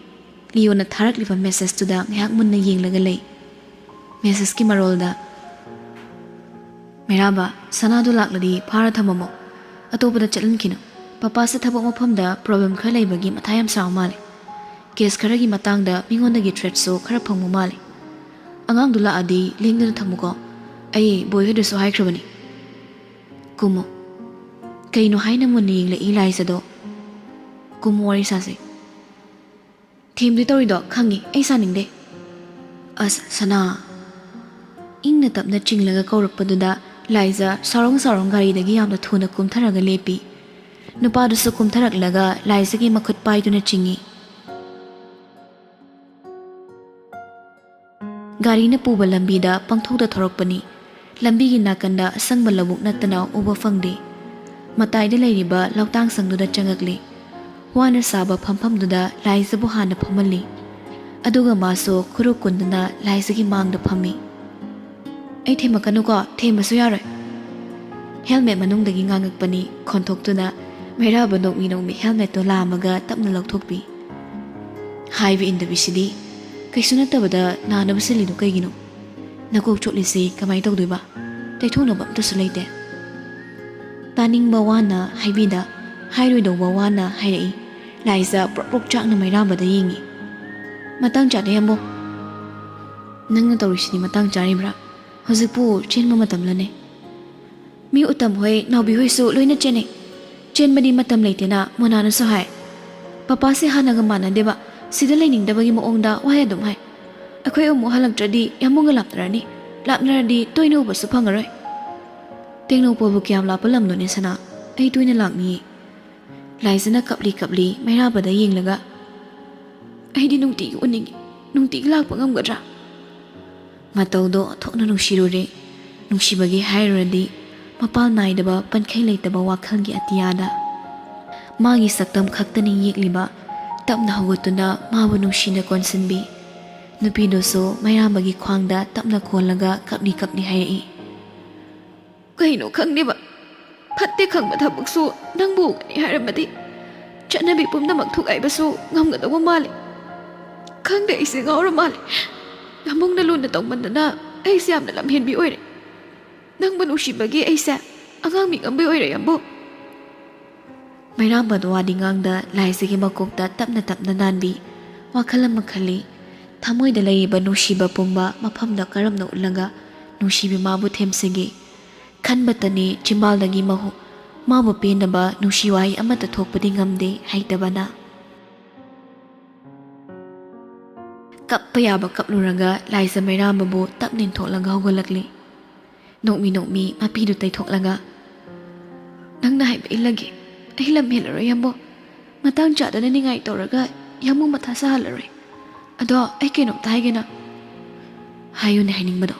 ꯂꯤꯌꯣꯅ ꯊꯥꯔꯛꯂꯤꯕ ꯃꯦꯁꯦꯖꯇꯨꯗ ꯉꯥꯏꯍꯥꯛ ꯃꯨꯟꯅ ꯌꯦꯡꯂꯒ ꯂꯩ꯫ ꯃꯦꯁꯦꯖꯀꯤ ꯃꯔꯣꯜꯗ, "ꯃꯩꯔꯥꯕ, ꯁꯅꯥꯗꯣ ꯂꯥꯛꯂꯗꯤ ꯐꯥꯔ ꯊꯝꯃꯝꯃꯣ꯫ ꯑꯇꯣꯞꯄꯗ ꯆꯠꯍꯟꯈꯤꯅꯨ꯫ ꯄꯄꯥꯁꯦ ꯊꯕꯛ ꯃꯐꯝꯗ ꯄ꯭ꯔꯣꯕ꯭ꯂꯦꯝ ꯈꯔ ꯂꯩꯕꯒꯤ ꯃꯊꯥ ꯌꯥꯝ ꯁꯥꯕ ꯃꯥꯜꯂꯦ꯫ ꯀꯦꯁ ꯈꯔꯒꯤ ꯃꯇꯥꯡꯗ ꯃꯤꯉꯣꯟꯗꯒꯤ ꯊ꯭ꯔꯦꯠꯁꯨ ꯈꯔ ꯐꯪꯕ ꯃꯥꯜꯂꯦ꯫ ꯑꯉꯥꯡꯗꯨ ꯂꯥꯛꯑꯗꯤ ꯂꯦꯡꯗꯅ ꯊꯝꯃꯨꯀꯣ꯫ ꯑꯩ ꯕꯣꯏ ꯍꯣꯏꯗꯁꯨ ꯍꯥꯏꯈ꯭ꯔꯕꯅꯤ꯫ ꯀꯨꯝꯃꯣ꯫" ꯀꯩꯅꯣ ꯍꯥꯏꯅ ꯃꯨꯟꯅ ꯌꯦꯡꯂꯛꯏ ꯂꯥꯏꯖꯗꯣ꯫ "ꯀꯨꯝꯃꯣ, ꯋꯥꯔꯤ ꯁꯥꯁꯦ꯫" "ꯊꯦꯝꯗꯣꯏ ꯇꯧꯔꯤꯗꯣ ꯈꯪꯉꯤ, ꯑꯩ ꯁꯥꯅꯤꯡꯗꯦ꯫" "ꯑꯁ, ꯁꯅꯥ꯫" ꯏꯪꯅ ꯇꯞꯅ ꯆꯤꯡꯂꯒ ꯀꯧꯔꯛꯄꯗꯨꯗ ꯂꯥꯏꯖ ꯁꯥꯎꯔꯣꯡ ꯁꯥꯎꯔꯣꯡ ꯒꯥꯔꯤꯗꯒꯤ ꯌꯥꯝꯅ ꯊꯨꯅ ꯀꯨꯝꯊꯔꯒ ꯂꯦꯞꯄꯤ꯫ ꯅꯨꯄꯥꯗꯨꯁꯨ ꯀꯨꯝꯊꯔꯛꯂꯒ ꯂꯥꯏꯖꯒꯤ ꯃꯈꯨꯠ ꯄꯥꯏꯗꯨꯅ ꯆꯤꯡꯏ꯫ ꯒꯥꯔꯤꯅ ꯄꯨꯕ ꯂꯝꯕꯤꯗ ꯄꯪꯊꯧꯗ ꯊꯧꯔꯛꯄꯅꯤ꯫ ꯂꯝꯕꯤꯒꯤ ꯅꯥꯀꯟꯗ ꯑꯁꯪꯕ ꯂꯧꯕꯨꯛ ꯅꯠꯇꯅ ꯎꯕ ꯐꯪꯗꯦ꯫ ꯃꯇꯥꯏꯗ ꯂꯩꯔꯤꯕ ꯂꯧꯇꯥꯡ ꯁꯪꯗꯨꯗ ꯆꯪꯉꯛꯂꯤ꯫ ꯋꯥꯅ ꯁꯥꯕ ꯐꯝꯐꯝꯗꯨꯗ ꯂꯥꯏꯖꯕꯨ ꯍꯥꯟꯅ ꯐꯝꯍꯜꯂꯤ꯫ ꯑꯗꯨꯒ ꯃꯥꯁꯨ ꯈꯨꯔꯨ ꯀꯨꯟꯗꯨꯅ ꯂꯥꯏꯖꯒꯤ ꯃꯥꯡꯗ ꯐꯝꯃꯤ꯫ "ꯑꯩ ꯊꯦꯝꯃꯛꯀꯅꯨꯀꯣ, ꯊꯦꯝꯕꯁꯨ ꯌꯥꯔꯣꯏ꯫" ꯍꯦꯜꯃꯦꯠ ꯃꯅꯨꯡꯗꯒꯤ ꯉꯥꯡꯉꯛꯄꯅꯤ ꯈꯣꯟꯊꯣꯛꯇꯨꯅ꯫ ꯃꯩꯔꯥꯕ ꯅꯣꯛꯃꯤ ꯅꯣꯛꯃꯤ ꯍꯦꯜꯃꯦꯠꯇꯣ ꯂꯥꯝꯃꯒ ꯇꯞꯅ ꯂꯧꯊꯣꯛꯄꯤ꯫ "ꯍꯥꯏꯕ ꯏꯟꯗꯕꯤꯁꯤꯗꯤ꯫ ꯀꯩꯁꯨ ꯅꯠꯇꯕꯗ ꯅꯥꯅꯕ ꯁꯤꯜꯂꯤꯗꯣ ꯀꯩꯒꯤꯅꯣ? ꯅꯀꯣꯛ ꯆꯣꯠꯂꯤꯁꯤ ꯀꯃꯥꯏ ꯇꯧꯗꯣꯏꯕ? ꯇꯩꯊꯣꯛꯅꯕ ꯑꯝꯇꯁꯨ ꯂꯩꯇꯦ꯫" ꯇꯥꯅꯤꯡꯕ ꯋꯥꯅ ꯍꯥꯏꯕꯤꯗ, ꯍꯥꯏꯔꯣꯏꯗꯧꯕ ꯋꯥꯅ ꯍꯥꯏꯔꯛꯏ꯫ ꯂꯥꯏꯖ ꯄ꯭ꯔꯣꯛ ꯄ꯭ꯔꯣꯛ ꯆꯥꯛꯅ ꯃꯩꯔꯥꯕꯗ ꯌꯦꯡꯉꯤ꯫ "ꯃꯇꯥꯡ ꯆꯥꯗꯦ, ꯌꯥꯝꯕꯨꯡ꯫ ꯅꯪꯅ ꯇꯧꯔꯤꯁꯤꯗꯤ ꯃꯇꯥꯡ ꯆꯥꯔꯤꯕ꯭ꯔꯥ? ꯍꯧꯖꯤꯛꯄꯨ ꯆꯦꯟꯕ ꯃꯇꯝꯂꯅꯦ?" "ꯃꯤ ꯎꯇꯝ ꯍꯣꯏ, ꯅꯥꯎꯕꯤ ꯍꯣꯏꯁꯨ ꯂꯣꯏꯅ ꯆꯦꯟꯅꯩ꯫ ꯆꯦꯟꯕꯗꯤ ꯃꯇꯝ ꯂꯩꯇꯦꯅ ꯃꯣꯅꯥꯅꯁꯨ ꯍꯥꯏ꯫ ꯄꯄꯥꯁꯦ ꯍꯥꯟꯅꯒ ꯃꯥꯟꯅꯗꯦꯕ, ꯁꯤꯗ ꯂꯩꯅꯤꯡꯗꯕꯒꯤ ꯃꯑꯣꯡꯗ ꯋꯥꯍꯩ ꯑꯗꯨꯝ ꯍꯥꯏ꯫ ꯑꯩꯈꯣꯏ ꯑꯃꯨꯛ ꯍꯜꯂꯛꯇ꯭ꯔꯗꯤ ꯌꯥꯝꯕꯨꯡꯒ ꯂꯥꯞꯅꯔꯅꯤ꯫ ꯂꯥꯞꯅꯔꯗꯤ ꯇꯣꯏꯅ ꯎꯕꯁꯨ ꯐꯪꯉꯔꯣꯏ꯫" "ꯇꯦꯡꯅꯧꯄꯜꯕꯨ ꯀꯌꯥꯝ ꯂꯥꯞꯄ ꯂꯝꯅꯣꯅꯦ ꯁꯅꯥ? ꯑꯩ ꯇꯣꯏꯅ ꯂꯥꯛꯅꯤꯡꯏ꯫" ꯂꯥꯏꯖꯅ ꯀꯞꯂꯤ ꯀꯞꯂꯤ ꯃꯩꯔꯥꯕꯗ ꯌꯦꯡꯂꯒ, "ꯑꯩꯗꯤ ꯅꯨꯡꯇꯤꯒꯤ ꯎꯅꯤꯡꯏ꯫ ꯅꯨꯡꯇꯤꯒꯤ ꯂꯥꯛꯄ ꯉꯝꯒꯗ꯭ꯔꯥ?" ꯃꯇꯧꯗꯣ ꯊꯣꯛꯅ ꯅꯨꯡꯁꯤꯔꯨꯔꯦ꯫ ꯅꯨꯡꯁꯤꯕꯒꯤ ꯍꯥꯏꯔꯨꯔꯗꯤ ꯃꯄꯥꯜ ꯅꯥꯏꯗꯕ, ꯄꯟꯈꯩ ꯂꯩꯇꯕ ꯋꯥꯈꯜꯒꯤ ꯑꯇꯤꯌꯥꯗ ꯃꯥꯒꯤ ꯁꯛꯇꯝ ꯈꯛꯇꯅꯤ ꯌꯦꯛꯂꯤꯕ꯫ ꯇꯞꯅ ꯍꯧꯒꯠꯇꯨꯅ ꯃꯥꯕꯨ ꯅꯨꯡꯁꯤꯅ ꯀꯣꯟꯁꯤꯟꯕꯤ꯫ ꯅꯨꯄꯤꯗꯨꯁꯨ ꯃꯩꯔꯥꯝꯕꯒꯤ ꯈ꯭ꯋꯥꯡꯗ ꯇꯞꯅ ꯀꯣꯜꯂꯒ ꯀꯞꯂꯤ ꯀꯞꯂꯤ ꯍꯥꯏꯔꯛꯏ꯫ "ꯀꯩꯅꯣ ꯈꯪꯗꯦꯕ, ꯐꯠꯇꯦ ꯈꯪꯕ ꯊꯕꯛꯁꯨ ꯅꯪꯕꯨ ꯎꯒꯅꯤ ꯍꯥꯏꯔꯝꯃꯗꯤ ꯆꯠꯅꯕꯤ ꯄꯨꯝꯅꯃꯛ ꯊꯨꯒꯥꯏꯕꯁꯨ ꯉꯝꯒꯗꯧꯕ ꯃꯥꯜꯂꯦ꯫ ꯈꯪꯗꯦ, ꯑꯩꯁꯦ ꯉꯥꯎꯔ ꯃꯥꯜꯂꯦ꯫ ꯌꯥꯝꯕꯨꯡꯅ ꯂꯨꯅ ꯇꯧꯃꯟꯗꯅ ꯑꯩꯁꯦ ꯌꯥꯝꯅ ꯂꯝꯍꯦꯟꯕꯤ ꯑꯣꯏꯔꯦ꯫ ꯅꯪꯕꯨ ꯅꯨꯡꯁꯤꯕꯒꯤ ꯑꯩꯁꯦ ꯑꯉꯥꯡ ꯃꯤ ꯉꯝꯕꯩ ꯑꯣꯏꯔꯦ, ꯌꯥꯝꯕꯨꯡ꯫" ꯃꯩꯔꯥꯝꯕꯗ ꯋꯥꯗꯤ ꯉꯥꯡꯗ ꯂꯥꯏꯖꯒꯤ ꯃꯀꯣꯛꯇ ꯇꯞꯅ ꯇꯞꯅ ꯅꯥꯟꯕꯤ ꯋꯥꯈꯜ ꯑꯃ ꯈꯜꯂꯤ꯫ ꯊꯃꯣꯏꯗ ꯂꯩꯔꯤꯕ ꯅꯨꯡꯁꯤꯕ ꯄꯨꯝꯕ ꯃꯐꯝꯗ ꯀꯔꯝꯅ ꯎꯠꯂꯒ ꯅꯨꯡꯁꯤꯕꯤ ꯃꯥꯕꯨ ꯊꯦꯝꯁꯤꯒꯦ ꯈꯟꯕꯇꯅꯤ ꯆꯤꯝꯕꯥꯜꯗꯒꯤ ꯃꯍꯨ-, ꯃꯥꯕꯨ ꯄꯦꯟꯅꯕ ꯅꯨꯡꯁꯤ ꯋꯥꯍꯩ ꯑꯃꯠꯇ ꯊꯣꯛꯄꯗꯤ ꯉꯝꯗꯦ ꯍꯩꯇꯕꯅ꯫ ꯀꯞꯄ ꯌꯥꯕ ꯀꯞꯂꯨꯔꯒ ꯂꯥꯏꯖ ꯃꯩꯔꯥꯝꯕꯕꯨ ꯇꯞꯅ ꯏꯟꯊꯣꯛꯂꯒ ꯍꯧꯒꯠꯂꯛꯂꯤ꯫ ꯅꯣꯛꯃꯤ ꯅꯣꯛꯃꯤ ꯃꯄꯤꯗꯨ ꯇꯩꯊꯣꯛꯂꯒ, "ꯅꯪꯅ ꯍꯥꯏꯕ ꯏꯜꯂꯒꯦ꯫ ꯑꯩ ꯂꯝ ꯍꯦꯜꯂꯔꯣꯏ, ꯌꯥꯝꯕꯣ꯫ ꯃꯇꯥꯡ ꯆꯥꯗꯅ ꯅꯤꯡꯉꯥꯏ ꯇꯧꯔꯒ ꯌꯥꯝꯕꯨ ꯃꯊꯥ ꯁꯥꯍꯜꯂꯔꯣꯏ꯫ ꯑꯗꯣ ꯑꯩ ꯀꯩꯅꯣꯝꯇ ꯍꯥꯏꯒꯦꯅ꯫" "ꯍꯥꯏꯌꯨꯅꯦ ꯍꯥꯏꯅꯤꯡꯕꯗꯣ꯫"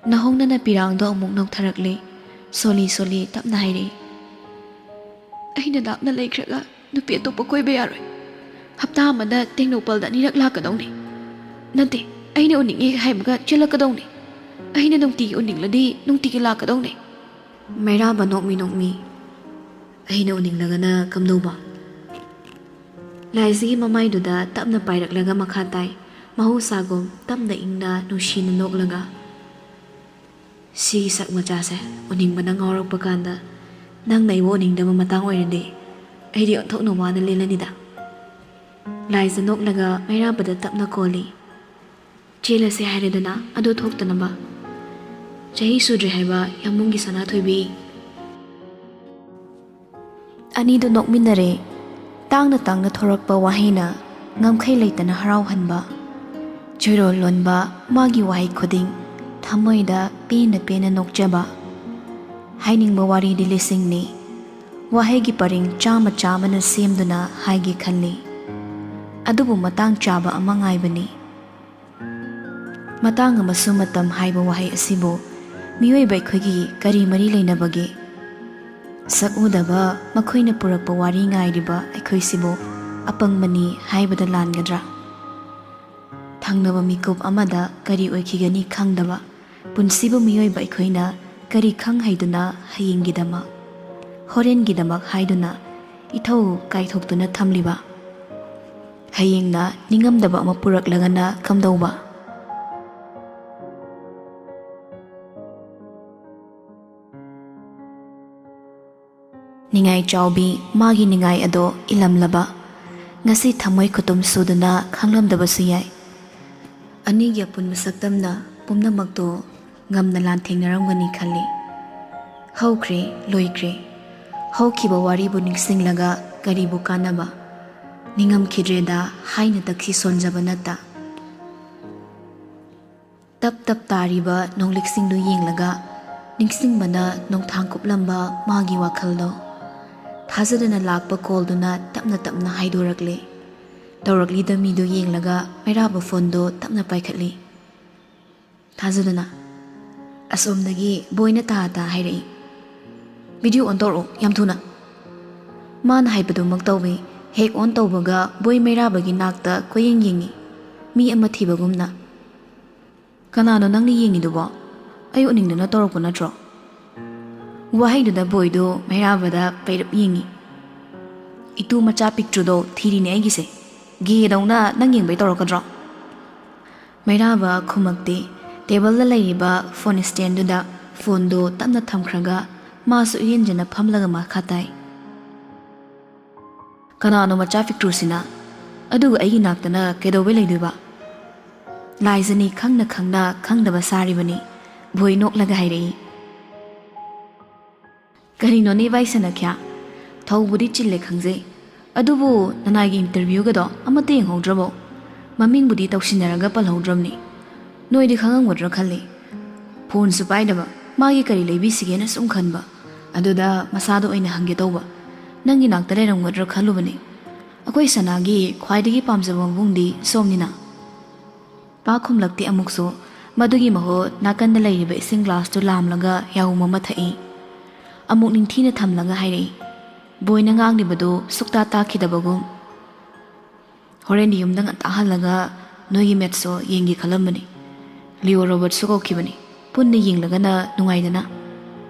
ꯅꯍꯧꯅꯅ ꯄꯤꯔꯥꯡꯗꯣ ꯑꯃꯨꯛ ꯅꯣꯛꯊꯔꯛꯂꯦ꯫ ꯁꯣꯜꯂꯤ ꯁꯣꯜꯂꯤ ꯇꯞꯅ ꯍꯥꯏꯔꯛꯏ, "ꯑꯩꯅ ꯂꯥꯞꯅ ꯂꯩꯈ꯭ꯔꯒ ꯅꯨꯄꯤ ꯑꯇꯣꯞꯄ ꯀꯣꯏꯕ ꯌꯥꯔꯣꯏ꯫ ꯍꯞꯇꯥ ꯑꯃꯗ ꯇꯦꯡꯅꯧꯄꯜꯗ ꯑꯅꯤꯔꯛ ꯂꯥꯛꯀꯗꯧꯅꯤ꯫ ꯅꯠꯇꯦ, ꯑꯩꯅ ꯎꯅꯤꯡꯉꯦ ꯍꯥꯏꯕꯒ ꯆꯦꯜꯂꯛꯀꯗꯧꯅꯤ꯫ ꯑꯩꯅ ꯅꯨꯡꯇꯤꯒꯤ ꯎꯅꯤꯡꯂꯗꯤ ꯅꯨꯡꯇꯤꯒꯤ ꯂꯥꯛꯀꯗꯧꯅꯤ꯫" ꯃꯩꯔꯥꯕ ꯅꯣꯛꯃꯤ ꯅꯣꯛꯃꯤ, "ꯑꯩꯅ ꯎꯅꯤꯡꯂꯒꯅ ꯀꯝꯗꯧꯕ?" ꯂꯥꯏꯖꯒꯤ ꯃꯃꯥꯏꯗꯨꯗ ꯇꯞꯅ ꯄꯥꯏꯔꯛꯂꯒ ꯃꯈꯥ ꯇꯥꯏ꯫ ꯃꯍꯧꯁꯥꯒꯨꯝ ꯇꯞꯅ ꯏꯪꯅ ꯅꯨꯡꯁꯤꯅ ꯅꯣꯛꯂꯒ, "ꯁꯤꯒꯤ ꯁꯛ ꯃꯆꯥꯁꯦ ꯎꯅꯤꯡꯕꯅ ꯉꯥꯎꯔꯛꯄ ꯀꯥꯟꯗ ꯅꯪꯅ ꯑꯩꯕꯨ ꯎꯅꯤꯡꯗꯕ ꯃꯇꯥꯡ ꯑꯣꯏꯔꯗꯤ ꯑꯩꯗꯤ ꯑꯣꯟꯊꯣꯛꯅ ꯋꯥꯅ ꯂꯦꯜꯂꯅꯤꯗ꯫" ꯂꯥꯏꯖ ꯅꯣꯛꯂꯒ ꯃꯩꯔꯥꯕꯗ ꯇꯞꯅ ꯀꯣꯜꯂꯤ꯫ "ꯆꯦꯜꯂꯁꯦ ꯍꯥꯏꯔꯦꯗꯅ, ꯑꯗꯨ ꯊꯣꯛꯇꯅꯕ꯫ ꯆꯍꯤ ꯁꯨꯗ꯭ꯔꯤ ꯍꯥꯏꯕ ꯌꯥꯝꯕꯨꯡꯒꯤ ꯁꯅꯥꯊꯣꯏꯕꯤ꯫" ꯑꯅꯤꯗꯨ ꯅꯣꯛꯃꯤꯟꯅꯔꯦ꯫ ꯇꯥꯡꯅ ꯇꯥꯡꯅ ꯊꯣꯔꯛꯄ ꯋꯥꯍꯩꯅ ꯉꯝꯈꯩ ꯂꯩꯇꯅ ꯍꯔꯥꯎꯍꯟꯕ꯫ ꯆꯣꯏꯔꯣꯜ ꯂꯣꯟꯕ ꯃꯥꯒꯤ ꯋꯥꯍꯩ ꯈꯨꯗꯤꯡ ꯊꯃꯣꯏꯗ ꯄꯦꯟꯅ ꯄꯦꯟꯅ ꯅꯣꯛꯆꯕ꯫ ꯍꯥꯏꯅꯤꯡꯕ ꯋꯥꯔꯤꯗꯤ ꯂꯤꯁꯤꯡꯅꯤ꯫ ꯋꯥꯍꯩꯒꯤ ꯄꯔꯦꯡ ꯆꯥꯝꯃ ꯆꯥꯝꯃꯅ ꯁꯦꯝꯗꯨꯅ ꯍꯥꯏꯒꯦ ꯈꯜꯂꯤ꯫ ꯑꯗꯨꯕꯨ ꯃꯇꯥꯡ ꯆꯥꯕ ꯑꯃ ꯉꯥꯏꯕꯅꯤ꯫ ꯃꯇꯥꯡ ꯑꯃꯁꯨꯡ ꯃꯇꯝ ꯍꯥꯏꯕ ꯋꯥꯍꯩ ꯑꯁꯤꯕꯨ ꯃꯤꯑꯣꯏꯕ ꯑꯩꯈꯣꯏꯒꯤ ꯀꯔꯤ ꯃꯔꯤ ꯂꯩꯅꯕꯒꯦ? ꯁꯛ ꯎꯗꯕ ꯃꯈꯣꯏꯅ ꯄꯨꯔꯛꯄ ꯋꯥꯔꯤ ꯉꯥꯏꯔꯤꯕ ꯑꯩꯈꯣꯏꯁꯤꯕꯨ ꯑꯄꯪꯕꯅꯤ ꯍꯥꯏꯕꯗ ꯂꯥꯟꯒꯗ꯭ꯔꯥ? ꯊꯪꯅꯕ ꯃꯤꯀꯨꯞ ꯑꯃꯗ ꯀꯔꯤ ꯑꯣꯏꯈꯤꯒꯅꯤ ꯈꯪꯗꯕ ꯄꯨꯟꯁꯤꯕꯨ ꯃꯤꯑꯣꯏꯕ ꯑꯩꯈꯣꯏꯅ ꯀꯔꯤ ꯈꯪ ꯍꯩꯗꯨꯅ ꯍꯌꯦꯡꯒꯤꯗꯃꯛ, ꯍꯣꯔꯦꯟꯒꯤꯗꯃꯛ ꯍꯥꯏꯗꯨꯅ ꯏꯊꯧ ꯀꯥꯏꯊꯣꯛꯇꯨꯅ ꯊꯝꯂꯤꯕ? ꯍꯌꯦꯡꯅ ꯅꯤꯡꯉꯝꯗꯕ ꯑꯃ ꯄꯨꯔꯛꯂꯒꯅ ꯀꯝꯗꯧꯕ? ꯅꯤꯡꯉꯥꯏ ꯆꯥꯎꯕꯤ ꯃꯥꯒꯤ ꯅꯤꯡꯉꯥꯏ ꯑꯗꯣ ꯏꯂꯝꯂꯕ, ꯉꯁꯤ ꯊꯃꯣꯏ ꯈꯨꯇꯨꯝ ꯁꯨꯗꯨꯅ ꯈꯪꯂꯝꯗꯕꯁꯨ ꯌꯥꯏ꯫ ꯑꯅꯤꯒꯤ ꯑꯄꯨꯟꯕ ꯁꯛꯇꯝꯅ ꯄꯨꯝꯅꯃꯛꯇꯣ ꯉꯝꯅ ꯂꯥꯟꯊꯦꯡꯅꯔꯝꯒꯅꯤ ꯈꯜꯂꯤ꯫ ꯍꯧꯈ꯭ꯔꯦ, ꯂꯣꯏꯈ꯭ꯔꯦ꯫ ꯍꯧꯈꯤꯕ ꯋꯥꯔꯤꯕꯨ ꯅꯤꯡꯁꯤꯡꯂꯒ ꯀꯔꯤꯕꯨ ꯀꯥꯟꯅꯕ? ꯅꯤꯡꯉꯝꯈꯤꯗ꯭ꯔꯦꯗ ꯍꯥꯏꯅ ꯇꯛꯁꯤ ꯁꯣꯟꯖꯕ ꯅꯠꯇ꯫ ꯇꯞ ꯇꯞ ꯇꯥꯔꯤꯕ ꯅꯣꯡꯂꯤꯛꯁꯤꯡꯗꯨ ꯌꯦꯡꯂꯒ ꯅꯤꯡꯁꯤꯡꯕꯅ ꯅꯣꯡꯊꯥꯡ ꯀꯨꯞꯂꯝꯕ ꯃꯥꯒꯤ ꯋꯥꯈꯜꯗꯣ꯫ ꯊꯥꯖꯗꯅ ꯂꯥꯛꯄ ꯀꯣꯜꯗꯨꯅ ꯇꯞꯅ ꯇꯞꯅ ꯍꯥꯏꯗꯣꯔꯛꯂꯦ꯫ ꯇꯧꯔꯛꯂꯤꯗ ꯃꯤꯗꯨ ꯌꯦꯡꯂꯒ ꯃꯩꯔꯥꯕ ꯐꯣꯟꯗꯣ ꯇꯞꯅ ꯄꯥꯏꯈꯠꯂꯤ꯫ ꯊꯥꯖꯗꯅ ꯑꯁꯣꯝꯗꯒꯤ ꯕꯣꯏꯅ ꯇꯥ ꯇꯥ ꯍꯥꯏꯔꯛꯏ, "ꯚꯤꯗꯤꯑꯣ ꯑꯣꯟ ꯇꯧꯔꯛꯑꯣ ꯌꯥꯝ ꯊꯨꯅ꯫" ꯃꯥꯅ ꯍꯥꯏꯕꯗꯨꯃꯛ ꯇꯧꯏ꯫ ꯍꯦꯛ ꯑꯣꯟ ꯇꯧꯕꯒ ꯕꯣꯏ ꯃꯩꯔꯥꯕꯒꯤ ꯅꯥꯛꯇ ꯀꯣꯏꯌꯦꯡ ꯌꯦꯡꯉꯤ, ꯃꯤ ꯑꯃ ꯊꯤꯕꯒꯨꯝꯅ꯫ "ꯀꯅꯥꯅꯣ ꯅꯪꯅ ꯌꯦꯡꯉꯤꯗꯨꯕꯣ? ꯑꯩ ꯎꯅꯤꯡꯗꯅ ꯇꯧꯔꯛꯄ ꯅꯠꯇ꯭ꯔꯣ?" ꯋꯥꯍꯩꯗꯨꯗ ꯕꯣꯏꯗꯨ ꯃꯩꯔꯥꯕꯗ ꯄꯩꯔꯞ ꯌꯦꯡꯉꯤ꯫ "ꯏꯇꯨ ꯃꯆꯥ ꯄꯤꯛꯇ꯭ꯔꯨꯗꯣ ꯊꯤꯔꯤꯅꯦ ꯑꯩꯒꯤꯁꯦ꯫ ꯒꯦꯗꯧꯅ ꯅꯪ ꯌꯦꯡꯕꯩ ꯇꯧꯔꯛꯀꯗ꯭ꯔꯣ?" ꯃꯩꯔꯥꯕ ꯈꯨꯝꯃꯛꯇꯦ꯫ ꯇꯦꯕꯜꯗ ꯂꯩꯔꯤꯕ ꯐꯣꯟ ꯁ꯭ꯇꯦꯟꯗꯨꯗ ꯐꯣꯟꯗꯨ ꯇꯞꯅ ꯊꯝꯈ꯭ꯔꯒ ꯃꯥꯁꯨ ꯏꯔꯦꯟꯖꯅ ꯐꯝꯂꯒ ꯃꯈꯥ ꯇꯥꯏ꯫ "ꯀꯅꯥꯅꯣ ꯃꯆꯥ ꯄꯤꯛꯇ꯭ꯔꯨꯁꯤꯅ? ꯑꯗꯨꯒ ꯑꯩꯒꯤ ꯅꯥꯛꯇꯅ ꯀꯩꯗꯧꯕꯩ ꯂꯩꯗꯣꯏꯕ?" ꯂꯥꯏꯖꯅꯤ ꯈꯪꯅ ꯈꯪꯅ ꯈꯪꯗꯕ ꯁꯥꯔꯤꯕꯅꯤ꯫ ꯕꯣꯏ ꯅꯣꯛꯂꯒ ꯍꯥꯏꯔꯛꯏ꯫ "ꯀꯔꯤꯅꯣꯅꯦ ꯚꯥꯏ ꯁꯅꯈ꯭ꯌꯥ? ꯊꯧꯕꯨꯗꯤ ꯆꯤꯜꯂꯦ ꯈꯪꯖꯩ, ꯑꯗꯨꯕꯨ ꯅꯅꯥꯏꯒꯤ ꯏꯟꯇꯔꯚ꯭ꯌꯨꯒꯗꯣ ꯑꯃꯠꯇ ꯌꯦꯡꯍꯧꯗ꯭ꯔꯕꯣ? ꯃꯃꯤꯡꯕꯨꯗꯤ ꯇꯧꯁꯤꯟꯅꯔꯒ ꯄꯜꯍꯧꯗ꯭ꯔꯕꯅꯤ꯫ ꯅꯣꯏꯗꯤ ꯈꯪꯉꯝꯒꯗ꯭ꯔꯥ ꯈꯜꯂꯤ꯫ ꯐꯣꯟꯁꯨ ꯄꯥꯏꯗꯕ, ꯃꯥꯒꯤ ꯀꯔꯤ ꯂꯩꯕꯤꯁꯤꯒꯦꯅ ꯁꯨꯝ ꯈꯟꯕ꯫ ꯑꯗꯨꯗ ꯃꯁꯥꯗ ꯑꯣꯏꯅ ꯍꯪꯒꯦ ꯇꯧꯕ꯫ ꯅꯪꯒꯤ ꯅꯥꯛꯇ ꯂꯩꯔꯝꯒꯗ꯭ꯔꯥ ꯈꯜꯂꯨꯕꯅꯤ꯫ ꯑꯩꯈꯣꯏ ꯁꯅꯥꯒꯤ ꯈ꯭ꯋꯥꯏꯗꯒꯤ ꯄꯥꯝꯖꯕ ꯃꯕꯨꯡꯗꯤ ꯁꯣꯝꯅꯤꯅ꯫" ꯄꯥꯛ ꯈꯨꯝꯂꯛꯇꯦ ꯑꯃꯨꯛꯁꯨ꯫ ꯃꯗꯨꯒꯤ ꯃꯍꯨꯠ ꯅꯥꯀꯟꯗ ꯂꯩꯔꯤꯕ ꯏꯁꯤꯡ ꯒ꯭ꯂꯥꯁꯇꯨ ꯂꯥꯝꯂꯒ ꯌꯥꯍꯧꯝ ꯑꯃ ꯊꯛꯏ꯫ ꯑꯃꯨꯛ ꯅꯤꯡꯊꯤꯅ ꯊꯝꯂꯒ ꯍꯥꯏꯔꯛꯏ꯫ ꯕꯣꯏꯅ ꯉꯥꯡꯂꯤꯕꯗꯨ ꯁꯨꯛꯇꯥ ꯇꯥꯈꯤꯗꯕꯒꯨꯝ꯫ "ꯍꯣꯔꯦꯟꯗꯤ ꯌꯨꯝꯗ ꯉꯟꯇꯥ ꯍꯜꯂꯒ ꯅꯣꯏꯒꯤ ꯃꯦꯠꯁꯇꯣ ꯌꯦꯡꯒꯦ ꯈꯜꯂꯝꯕꯅꯤ꯫ ꯂꯤꯑꯣ ꯔꯣꯕꯔꯠꯁꯨ ꯀꯧꯈꯤꯕꯅꯤ꯫ ꯄꯨꯟꯅ ꯌꯦꯡꯂꯒꯅ ꯅꯨꯡꯉꯥꯏꯗꯅ꯫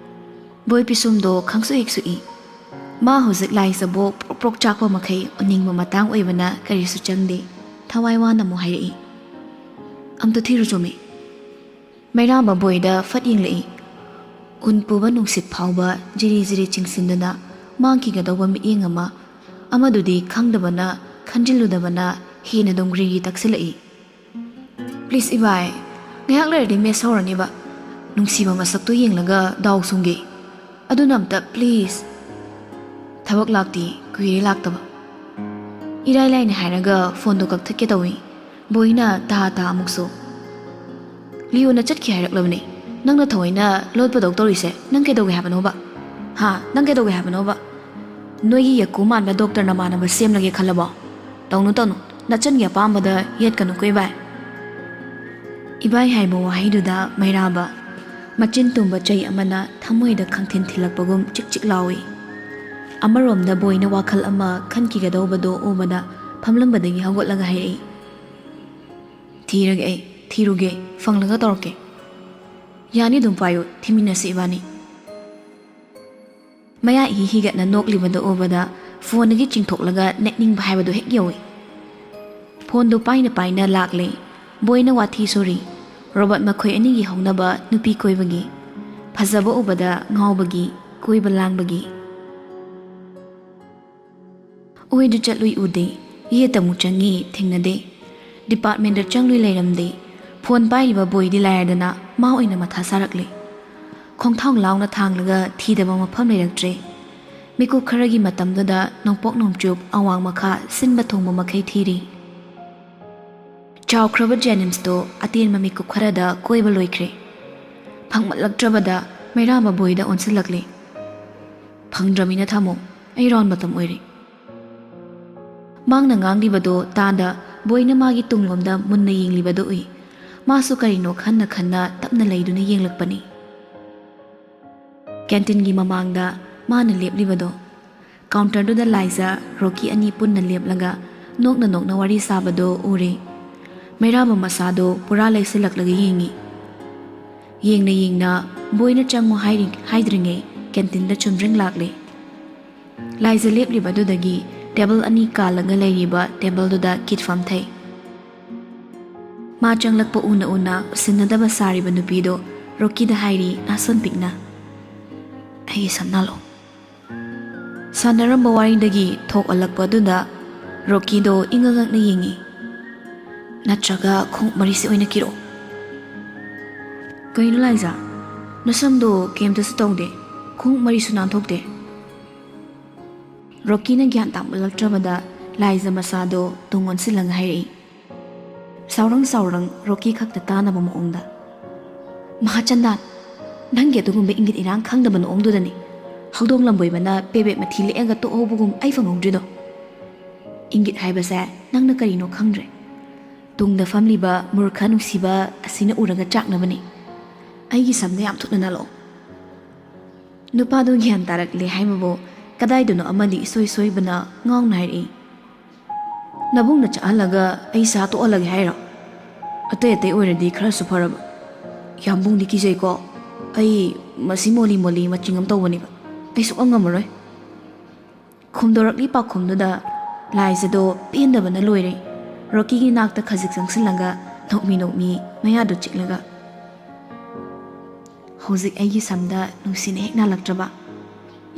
ꯕꯣꯏ ꯄꯤꯁꯨꯝꯗꯣ ꯈꯪꯁꯨ ꯍꯦꯛ ꯁꯨꯛꯏ꯫ ꯃꯥ ꯍꯧꯖꯤꯛ ꯂꯥꯏ ꯆꯕꯣ ꯄ꯭ꯔꯣꯛ ꯄ꯭ꯔꯣꯛ ꯆꯥꯛꯄ ꯃꯈꯩ ꯎꯅꯤꯡꯕ ꯃꯇꯥꯡ ꯑꯣꯏꯕꯅ ꯀꯔꯤꯁꯨ ꯆꯪꯗꯦ꯫ ꯊꯋꯥꯏ ꯋꯥꯅ ꯑꯃꯨꯛ ꯍꯥꯏꯔꯛꯏ, "ꯑꯝꯇ ꯊꯤꯔꯨ ꯆꯣꯃꯤ꯫" ꯃꯩꯔꯥꯕ ꯕꯣꯏꯗ ꯐꯠ ꯌꯦꯡꯂꯛꯏ꯫ ꯎꯟ ꯄꯨꯕ ꯅꯨꯡꯁꯤꯠ ꯐꯥꯎꯕ ꯖꯤꯔꯤ ꯖꯤꯔꯤ ꯆꯤꯡꯁꯤꯟꯗꯨꯅ ꯃꯥꯡꯈꯤꯒꯗꯧꯕ ꯃꯤꯠꯌꯦꯡ ꯑꯃ, ꯑꯃꯗꯨꯗꯤ ꯈꯪꯗꯕꯅ, ꯈꯟꯖꯤꯜꯂꯨꯗꯕꯅ ꯍꯦꯟꯅ ꯑꯗꯨꯝ ꯒ꯭ꯔꯤꯒꯤ ꯇꯛꯁꯤꯜꯂꯛꯏ꯫ "ꯄ꯭ꯂꯤꯖ ꯏꯕꯥꯏ, ꯉꯥꯏꯍꯥꯛ ꯂꯩꯔꯗꯤ ꯃꯦꯠꯁ ꯍꯧꯔꯅꯦꯕ꯫ ꯅꯨꯡꯁꯤꯕ ꯃꯁꯛꯇꯣ ꯌꯦꯡꯂꯒ ꯗꯥꯎ ꯁꯨꯝꯒꯦ꯫ ꯑꯗꯨꯅ ꯑꯝꯇ ꯄ꯭ꯂꯤꯖ꯫" ꯊꯕꯛ ꯂꯥꯛꯇꯤ ꯀꯨꯏꯔꯦ ꯂꯥꯛꯇꯕ꯫ ꯏꯔꯥꯏ ꯂꯥꯏꯅ ꯍꯥꯏꯔꯒ ꯐꯣꯟꯗꯣ ꯀꯛꯊꯠꯀꯦ ꯇꯧꯏ꯫ ꯕꯣꯏꯅ ꯇꯥ ꯇꯥ ꯑꯃꯨꯛꯁꯨ꯫ "ꯂꯤꯑꯣꯅ ꯆꯠꯈꯤ ꯍꯥꯏꯔꯛꯂꯕꯅꯦ꯫ ꯅꯪꯅ ꯊꯑꯣꯏꯅ ꯂꯣꯠꯄꯗꯧ ꯇꯧꯔꯤꯁꯦ ꯅꯪ ꯀꯩꯗꯧꯒꯦ ꯍꯥꯏꯕꯅꯣꯕ? ꯍꯥ? ꯅꯪ ꯀꯩꯗꯧꯒꯦ ꯍꯥꯏꯕꯅꯣꯕ? ꯅꯣꯏꯒꯤ ꯌꯦꯛꯀꯨ ꯃꯥꯟꯕ ꯗꯣꯛꯇꯔ ꯅꯃꯥꯟꯅꯕ ꯁꯦꯝꯂꯒꯦ ꯈꯜꯂꯕꯣ? ꯇꯧꯅꯨ, ꯇꯧꯅꯨ꯫ ꯅꯆꯟꯒꯤ ꯑꯄꯥꯝꯕꯗ ꯌꯦꯠꯀꯅꯨꯀꯣ ꯏꯕꯥꯏ꯫" ꯏꯕꯥꯏ ꯍꯥꯏꯕ ꯋꯥꯍꯩꯗꯨꯗ ꯃꯩꯔꯥꯕ ꯃꯆꯤꯟ ꯇꯨꯝꯕ ꯆꯩ ꯑꯃꯅ ꯊꯃꯣꯏꯗ ꯈꯪꯊꯤꯟ ꯊꯤꯜꯂꯛꯄꯒꯨꯝ ꯆꯤꯛ ꯆꯤꯛ ꯂꯥꯎꯏ꯫ ꯑꯃꯔꯣꯝꯗ ꯕꯣꯏꯅ ꯋꯥꯈꯜ ꯑꯃ ꯈꯟꯈꯤꯒꯗꯧꯕꯗꯣ ꯎꯕꯗ ꯐꯝꯂꯝꯕꯗꯒꯤ ꯍꯧꯒꯠꯂꯒ ꯍꯥꯏꯔꯛꯏ, "ꯊꯤꯔꯒꯦ ꯑꯩ, ꯊꯤꯔꯨꯒꯦ, ꯐꯪꯂꯒ ꯇꯧꯔꯛꯀꯦ꯫" "ꯌꯥꯅꯤ, ꯑꯗꯨꯝ ꯄꯥꯏꯌꯨ, ꯊꯤꯃꯤꯟꯅꯁꯤ ꯏꯕꯥꯅꯤ꯫" ꯃꯌꯥ ꯏꯍꯤ ꯍꯤꯒꯠꯅ ꯅꯣꯛꯂꯤꯕꯗꯨ ꯎꯕꯗ ꯐꯣꯟꯗꯒꯤ ꯆꯤꯡꯊꯣꯛꯂꯒ ꯅꯦꯠꯅꯤꯡꯕ ꯍꯥꯏꯕꯗꯨ ꯍꯦꯛ ꯌꯧꯏ꯫ ꯐꯣꯟꯗꯨ ꯄꯥꯏꯅ ꯄꯥꯏꯅ ꯂꯥꯛꯂꯦ꯫ ꯕꯣꯏꯅ ꯋꯥꯊꯤ ꯁꯨꯔꯤ꯫ ꯔꯣꯕꯔꯠ ꯃꯈꯣꯏ ꯑꯅꯤꯒꯤ ꯍꯧꯅꯕ ꯅꯨꯄꯤ ꯀꯣꯏꯕꯒꯤ, ꯐꯖꯕ ꯎꯕꯗ ꯉꯥꯎꯕꯒꯤ, ꯀꯣꯏꯕ ꯂꯥꯡꯕꯒꯤ꯫ ꯑꯣꯏꯗꯨ ꯆꯠꯂꯨꯏ ꯎꯗꯦ, ꯌꯦꯠꯇ ꯑꯃꯨꯛ ꯆꯪꯉꯤ ꯊꯦꯡꯅꯗꯦ, ꯗꯤꯄꯥꯔꯠꯃꯦꯟꯗ ꯆꯪꯂꯨꯏ ꯂꯩꯔꯝꯗꯦ꯫ ꯐꯣꯟ ꯄꯥꯏꯔꯤꯕ ꯕꯣꯏꯗꯤ ꯂꯥꯏꯔꯗꯅ ꯃꯥ ꯑꯣꯏꯅ ꯃꯊꯥ ꯁꯥꯔꯛꯂꯦ꯫ ꯈꯣꯡꯊꯥꯡ ꯂꯥꯎꯅ ꯊꯥꯡꯂꯒ ꯊꯤꯗꯕ ꯃꯐꯝ ꯂꯩꯔꯛꯇ꯭ꯔꯦ꯫ ꯃꯤꯀꯨꯞ ꯈꯔꯒꯤ ꯃꯇꯝꯗꯨꯗ ꯅꯣꯡꯄꯣꯛ ꯅꯣꯡꯆꯨꯞ ꯑꯋꯥꯡ ꯃꯈꯥ ꯁꯤꯟꯕ ꯊꯨꯡꯕ ꯃꯈꯩ ꯊꯤꯔꯤ꯫ ꯆꯥꯎꯈ꯭ꯔꯕ ꯖꯦꯅꯤꯝꯁꯇꯣ ꯑꯇꯦꯟꯕ ꯃꯤꯀꯨꯞ ꯈꯔꯗ ꯀꯣꯏꯕ ꯂꯣꯏꯈ꯭ꯔꯦ꯫ ꯐꯪꯃꯜꯂꯛꯇ꯭ꯔꯕꯗ ꯃꯩꯔꯥꯕ ꯕꯣꯏꯗ ꯑꯣꯟꯁꯤꯜꯂꯛꯂꯦ꯫ "ꯐꯪꯗ꯭ꯔꯃꯤꯅ ꯊꯝꯃꯣ, ꯑꯩ ꯔꯥꯎꯟ ꯃꯇꯝ ꯑꯣꯏꯔꯦ꯫" ꯃꯥꯡꯅ ꯉꯥꯡꯂꯤꯕꯗꯣ ꯇꯥꯗ ꯕꯣꯏꯅ ꯃꯥꯒꯤ ꯇꯨꯡꯂꯣꯝꯗ ꯃꯨꯟꯅ ꯌꯦꯡꯂꯤꯕꯗꯨ ꯎꯏ꯫ ꯃꯥꯁꯨ ꯀꯔꯤꯅꯣ ꯈꯟꯅ ꯈꯟꯅ ꯇꯞꯅ ꯂꯩꯗꯨꯅ ꯌꯦꯡꯂꯛꯄꯅꯤ꯫ ꯀꯦꯟꯇꯤꯟꯒꯤ ꯃꯃꯥꯡꯗ ꯃꯥꯅ ꯂꯦꯞꯂꯤꯕꯗꯣ꯫ ꯀꯥꯎꯟꯇꯔꯗꯨꯗ ꯂꯥꯏꯖ, ꯔꯣꯀꯤ ꯑꯅꯤ ꯄꯨꯟꯅ ꯂꯦꯞꯂꯒ ꯅꯣꯛꯅ ꯅꯣꯛꯅ ꯋꯥꯔꯤ ꯁꯥꯕꯗꯣ ꯎꯔꯦ꯫ ꯃꯩꯔꯥꯕ ꯃꯁꯥꯗꯣ ꯄꯨꯔꯥ ꯂꯩꯁꯤꯜꯂꯛꯂꯒ ꯌꯦꯡꯉꯤ꯫ ꯌꯦꯡꯅ ꯌꯦꯡꯅ ꯕꯣꯏꯅ ꯆꯪꯉꯨ ꯍꯥꯏꯔꯤ-, ꯍꯥꯏꯗ꯭ꯔꯤꯉꯩ ꯀꯦꯟꯇꯤꯟꯗ ꯆꯨꯝꯗ꯭ꯔꯤꯡ ꯂꯥꯛꯂꯦ꯫ ꯂꯥꯏꯖ ꯂꯦꯞꯂꯤꯕꯗꯨꯗꯒꯤ ꯇꯦꯕꯜ ꯑꯅꯤ ꯀꯥꯜꯂꯒ ꯂꯩꯔꯤꯕ ꯇꯦꯕꯜꯗꯨꯗ ꯀꯤꯠ ꯐꯝꯊꯩ꯫ ꯃꯥ ꯆꯪꯂꯛꯄ ꯎꯅ ꯎꯅ ꯎꯁꯤꯟꯅꯗꯕ ꯁꯥꯔꯤꯕ ꯅꯨꯄꯤꯗꯣ ꯔꯣꯀꯤꯗ ꯍꯥꯏꯔꯤ ꯅꯥꯁꯣꯟ ꯄꯤꯛꯅ, "ꯑꯩꯒꯤ ꯁꯝꯅꯥꯂꯣ"꯫ ꯁꯥꯟꯅꯔꯝꯕ ꯋꯥꯔꯤꯗꯒꯤ ꯊꯣꯛꯍꯜꯂꯛꯄ ꯑꯗꯨꯗ ꯔꯣꯀꯤꯗꯣ ꯏꯉꯛ ꯉꯛꯅ ꯌꯦꯡꯉꯤ꯫ "ꯅꯠꯇ꯭ꯔꯒ ꯈꯣꯡꯎꯞ ꯃꯔꯤꯁꯦ ꯑꯣꯏꯅ ꯀꯤꯔꯛꯑꯣ"꯫ "ꯀꯩꯅꯣ ꯂꯥꯏꯖꯥ? ꯅꯁꯝꯗꯣ ꯀꯩꯝꯇꯁꯨ ꯇꯧꯗꯦ, ꯈꯣꯡꯎꯞ ꯃꯔꯤꯁꯨ ꯅꯥꯟꯊꯣꯛꯇꯦ"꯫ ꯔꯣꯀꯤꯅ ꯒ꯭ꯌꯥꯟ ꯇꯥꯃꯜꯂꯛꯇ꯭ꯔꯕꯗ ꯂꯥꯏꯖ ꯃꯁꯥꯗꯣ ꯇꯨꯡ ꯑꯣꯟꯁꯤꯜꯂꯒ ꯍꯥꯏꯔꯛꯏ, ꯁꯥꯎꯔꯪ ꯁꯥꯎꯔꯪ ꯔꯣꯀꯤ ꯈꯛꯇ ꯇꯥꯅꯕ ꯃꯑꯣꯡꯗ꯫ "ꯃꯍꯥꯆꯟꯗꯥꯟ, ꯅꯪꯒꯤ ꯑꯗꯨꯒꯨꯝꯕ ꯏꯪꯒꯤꯠ ꯏꯔꯥꯡ ꯈꯪꯗꯕ ꯅꯑꯣꯡꯗꯨꯗꯅꯤ ꯍꯧꯗꯣꯡ ꯂꯝꯕꯣꯏꯕꯅ ꯄꯦꯕꯦꯠ ꯃꯊꯤ ꯂꯦꯛꯑꯒ ꯇꯣꯛꯍꯧꯕꯒꯨꯝ ꯑꯩ ꯐꯪꯍꯧꯗ꯭ꯔꯤꯗꯣ꯫ ꯏꯪꯒꯤꯠ ꯍꯥꯏꯕꯁꯦ ꯅꯪꯅ ꯀꯔꯤꯅꯣ ꯈꯪꯗ꯭ꯔꯦ꯫ ꯇꯨꯡꯗ ꯐꯝꯂꯤꯕ ꯃꯨꯔꯈ ꯅꯨꯡꯁꯤꯕ ꯑꯁꯤꯅ ꯎꯔꯒ ꯆꯥꯛꯅꯕꯅꯤ꯫ ꯑꯩꯒꯤ ꯁꯝꯗ ꯌꯥꯝ ꯊꯨꯅ ꯅꯥꯜꯂꯛꯑꯣ"꯫ ꯅꯨꯄꯥꯗꯨ ꯒ꯭ꯌꯥꯟ ꯇꯥꯔꯛꯂꯦ ꯍꯥꯏꯕꯕꯨ ꯀꯗꯥꯏꯗꯅꯣ ꯑꯃꯗꯤ ꯏꯁꯣꯏ ꯁꯣꯏꯕꯅ ꯉꯥꯎꯅ ꯍꯥꯏꯔꯛꯏ, "ꯅꯕꯨꯡꯅ ꯆꯥꯛꯍꯜꯂꯒ ꯑꯩ ꯁꯥ ꯇꯣꯛꯍꯜꯂꯒꯦ ꯍꯥꯏꯔꯣ? ꯑꯇꯩ ꯑꯇꯩ ꯑꯣꯏꯔꯗꯤ ꯈꯔꯁꯨ ꯐꯔꯕ꯫ ꯌꯥꯝꯕꯨꯡꯗꯤ ꯀꯤꯖꯩꯀꯣ꯫ ꯑꯩ ꯃꯁꯤ ꯃꯣꯂꯤ ꯃꯣꯂꯤ ꯃꯆꯤꯡ ꯑꯃ ꯇꯧꯕꯅꯦꯕ꯫ ꯑꯩ ꯁꯨꯛꯉꯝ ꯉꯝꯃꯔꯣꯏ"꯫ ꯈꯨꯝꯗꯣꯔꯛꯂꯤ ꯄꯥꯎꯈꯨꯝꯗꯨꯗ ꯂꯥꯏꯖꯗꯣ ꯄꯦꯟꯗꯕꯅ ꯂꯣꯏꯔꯦ꯫ ꯔꯣꯀꯤꯒꯤ ꯅꯥꯛꯇ ꯈꯖꯤꯛ ꯆꯪꯁꯤꯜꯂꯒ ꯅꯣꯛꯃꯤ ꯅꯣꯛꯃꯤ ꯃꯌꯥꯗꯨ ꯆꯤꯛꯂꯒ, "ꯍꯧꯖꯤꯛ ꯑꯩꯒꯤ ꯁꯝꯗ ꯅꯨꯡꯁꯤꯅ ꯍꯦꯛ ꯅꯥꯜꯂꯛꯇ꯭ꯔꯕ,